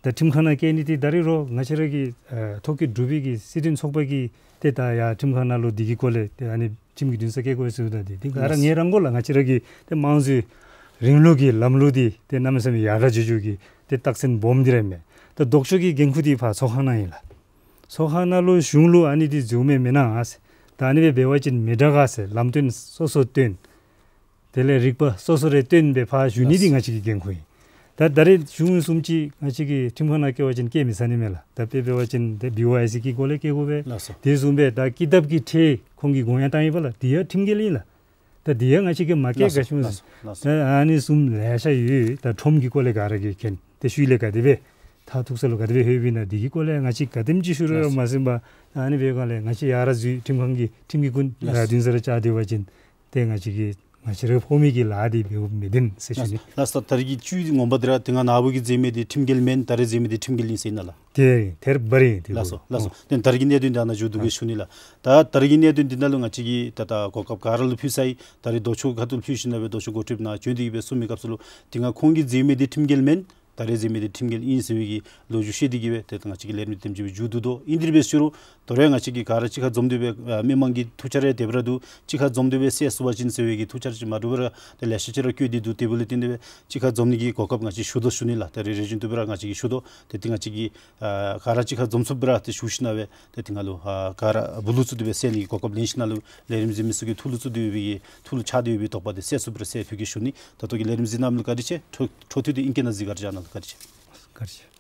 ད་ཁྲིམས་ཁང་ནང་བཀལ་ནི་འདི་ད་རེས་རོགས་ང་བཅས་ར་གི་ཨ་ཐོ་བཀོད་གྲུབ་པའི་གི་སྲིད་དོན་ཚོགས་པ་གིས་ཏེ་ད་ཡར་ཁྲིམས་ཁང་ནང་ལུ་འདི་གི་སྐོར་ལས་ཏེ་ཨ་ནི་ཁྲིམས་ཀྱི་འདུན་ས་བཀལ་དགོ་ཟེརཝ་ད་འདི་འདི་ག་ར་ངལ་རངས་དགོ་ལགས། ང་བཅས་ར་གི་ཏེ་དམངས་གཙོའི་རིང་ལུགས་ཀྱི་ལམ་ལུགས་འདི་ཏེ་གནམ་མེད་ས་མེད་ཡར་དྲག་འགྱོ་འགྱོ་གི་ཏེ་རྟགས་མཚན་སྦོམ་འདི་ར་ཨིན་མས། ད་ལྡོག་ཕྱོགས་ཀྱི་འགན་ཁུར་འདི་ཕར་ཚོགས་ཁང་ནང་ཨིན་ལགས། ཚོགས་ཁང་ནང་ལུ་གཞུང་ལུ་ཨ་ནི་འདི་འཛོལ་མས་མེན་ན་ཟེར། ད་ཨ་ནི་སྦེ་འབད་བ་ཅིན་མི་དྲག་ག་ཟེར་ལམ་སྟོན་སོ་སོ་སྟོན། དེ་ལས་རིག་པ་སོ་སོ་རེ་སྟོན་སྦེ་ཕར་ཞུ་ནི་འདི་ང་བཅས་ཀྱི་འགན་ཁུར་ཨིན། ད་ད་རེས་གཞུང་བཟུམ་ཅིག་ང་བཅས་ཀྱིས་ཁྲིམས་ཁང་ནང་བཀལ་བ་ཅིན་བཀལ་མི་ཚར་ནི་མས་ལགས། ད་དཔེ་འབད་བ་ཅིན་ཏེ་བི་ཝའི་སི་གི་སྐོར་ལས་བཀལ་དགོ་པས། ལགས་སོ། དེ་བཟུམ་སྦེ་ད་ཀི་དེབ་ཀྱི་ཁྲལ་ཁོང་གིས་དགོངས་ཡངས་བཏང་ཡི་པ་ལགས། དེ་ཡང་ཁྲིམས་འགལ་ཨིན་ལགས། ད་དེ་ཡང་ང་བཅས་ཀྱིས་མ་བཀལ་ལགས་སོ། ག་ཞུ་ལགས་སོ། ལགས་སོ། ད་ཨ་ནི་བཟུམ་ལེ་ཤ་ཡོད། ད་ཁྲོམ་གྱི་སྐོར་ལས་ག་ར་གིས་མཁྱེན། ཏེ་ཤུལ་ལས་ག་དེ་སྦེ་མཐར་ཐུག་ས་ལུ་ག་དེ་སྦེ་ལྷོདཔ་ཨིན་ན་འདི་གི་སྐོར་ལས་ང་བཅས་ག་དེམ་ཅིག་ཞུ་རུང་ལགས་སོ། མ་གསན་པར་ཨ་ནི་སྦེ་ག་ལས་ང་བཅས་ཡར་ར་འཛུལ་ཁྲིམས་ཁང་གི་ཁྲིམས་ཀྱི་སྐུ་ལགས་སོ། འདུན་ས་ར་བཅར་སྡོད་པ་ཅིན་ཏེ་ང་བཅས་ཀྱིས་ང་བཅས་ར་ཕོག་མི་གི་ལཱ་འདི་འབདཝ་མི་བདེན་ཟེར་ཞུ་ནི། ལགས་སོ། ད་རེས་ཀྱི་བཅུད་ངོ་མ་འདི་ར་དེ་སྔ་ནཱ་བུ་གིས་མཛད་མི་འདི་ཁྲིམས་འགལ་མེན། ད་རེས་མཛད་མི་འདི་ཁྲིམས་འགལ་ཨིན་ཟེར་ཨིན་ན་ལགས། ཏེ་ཐེར་འབའ་རེ་ཏེ་ལགས་སོ། ལགས་སོ། ཏེ་ད་རེས་ཀྱི་གནད་དོན་འདི་ནཱ་མཇུག་བསྡུ་གེ་ཞུ་ནི་ལགས། ད་ད་རེས་ཀྱི་གནད་དོན་འདི་ནང་ལུ་ང་བཅས་ཀྱིས་ད་ད་གོ་སྐབས་ག་ར་ལུ་ཕུལ་ཚར་ཡི། ད་རེས་ལྡོག་ཕྱོགས་ཁ་ཐུག་ཕུལ་ཞིནམ་ལས་ལྡོག་ཕྱོགས་འགོ་ཁྲིདཔ་ནཱ་བྱོན་ཏེ་གིས་སྦེ་གསུང་མི་སྐབས་སུ་ལུ་དེ་སྔ་ཁོང་གིས་མཛད་མི་འདི་ཁྲིམས་འགལ་མེན། ད་རེས་མཛད་མི་འདི་ཁྲིམས་འགལ་ཨིན་ཟེར་བའི་གི་ལོ་རྒྱུས་བཤད་དེ་གི་སྦེ་ཏེ་ང་བཅས་ཀྱི་ལས་རིམ་འདི་དེམ་ཅིག་སྦེ་མཇུག་བསྡུ་དོ། ཨིན་དེ་སྦེ་ཞུ་རུང་དོ་རུང་ང་བཅས་ཀྱིས་ག་ར་གཅིག་ཁར་འཛོམས་ཏེ་སྦེ་ཨ་མི་མང་གི་ཐུགས་འཆར་ཡང་དེ་སྦེ་ར་འདུག། གཅིག་ཁར་འཛོམས་ཏེ་སྦེ་སེལ་ཚུགས་པ་ཅིན་ཟེར་བའི་གི་ཐུགས་འཆར་ཅིག་མ་འདྲཝ་ར་ཏེ་ལེ་ཤ་ཅིག་ར་བཀོད་དེ་འདུག། དེ་འབདཝ་ལས་བརྟེན་ཏེ་སྦེ་གཅིག་ཁར་འཛོམས་ནི་གི་གོ་སྐབས་ང་བཅས་ཞུ་དོ་ཞུ་ནི་ལགས། ད་རེས་རེ་བཞིན་དུ་སྦེ་ར་ང་བཅས་ཀྱིས་ཞུ་དོ། ཏེ་འདི་ང་བཅས་ཀྱིས་ཨ་ག་ར་གཅིག་ཁར་འཛོམས་ཚུགསཔ་སྦེ་ར་ཏེ་ཞུ་ཞིན་ན་སྦེ་ཏེ་འདི་ནང་ལུ་ཨ་ག་ར་སྦུག་ལུ་བཙུགས་ཏེ་སྦེ་སེལ་ནི་གི་གོ་སྐབས་ལེན་ཞིན་ན་ལུ་ལས་རིམ་གཟིགས་མི་ཚུ་གི་ཐུགས་ལུ་བཙུགས་ཏེ་སྦེ་གི་ཐུགས་ལུ་འཆར་ཏེ་སྦེ་དོགས་པ་འདི་སེལ་ཚུགསཔ་སྦེ་ར་སེལ་ཕུལ་གེ་ཞུ་ནི། ད་ལྟོ་གི་ལས་རིམ་གཟིགས་གནང་མི་ལུ་བཀའ་དྲིན་ཆེ། འཕྲོ་འཕྲོ་མཐུད་དེ་ཨིང་སྐད་ནང་གཟིགས་ག་ར་བཅར་གནང་ལགས། བཀའ་དྲིན་ཆེ། བཀའ་དྲིན་ཆེ།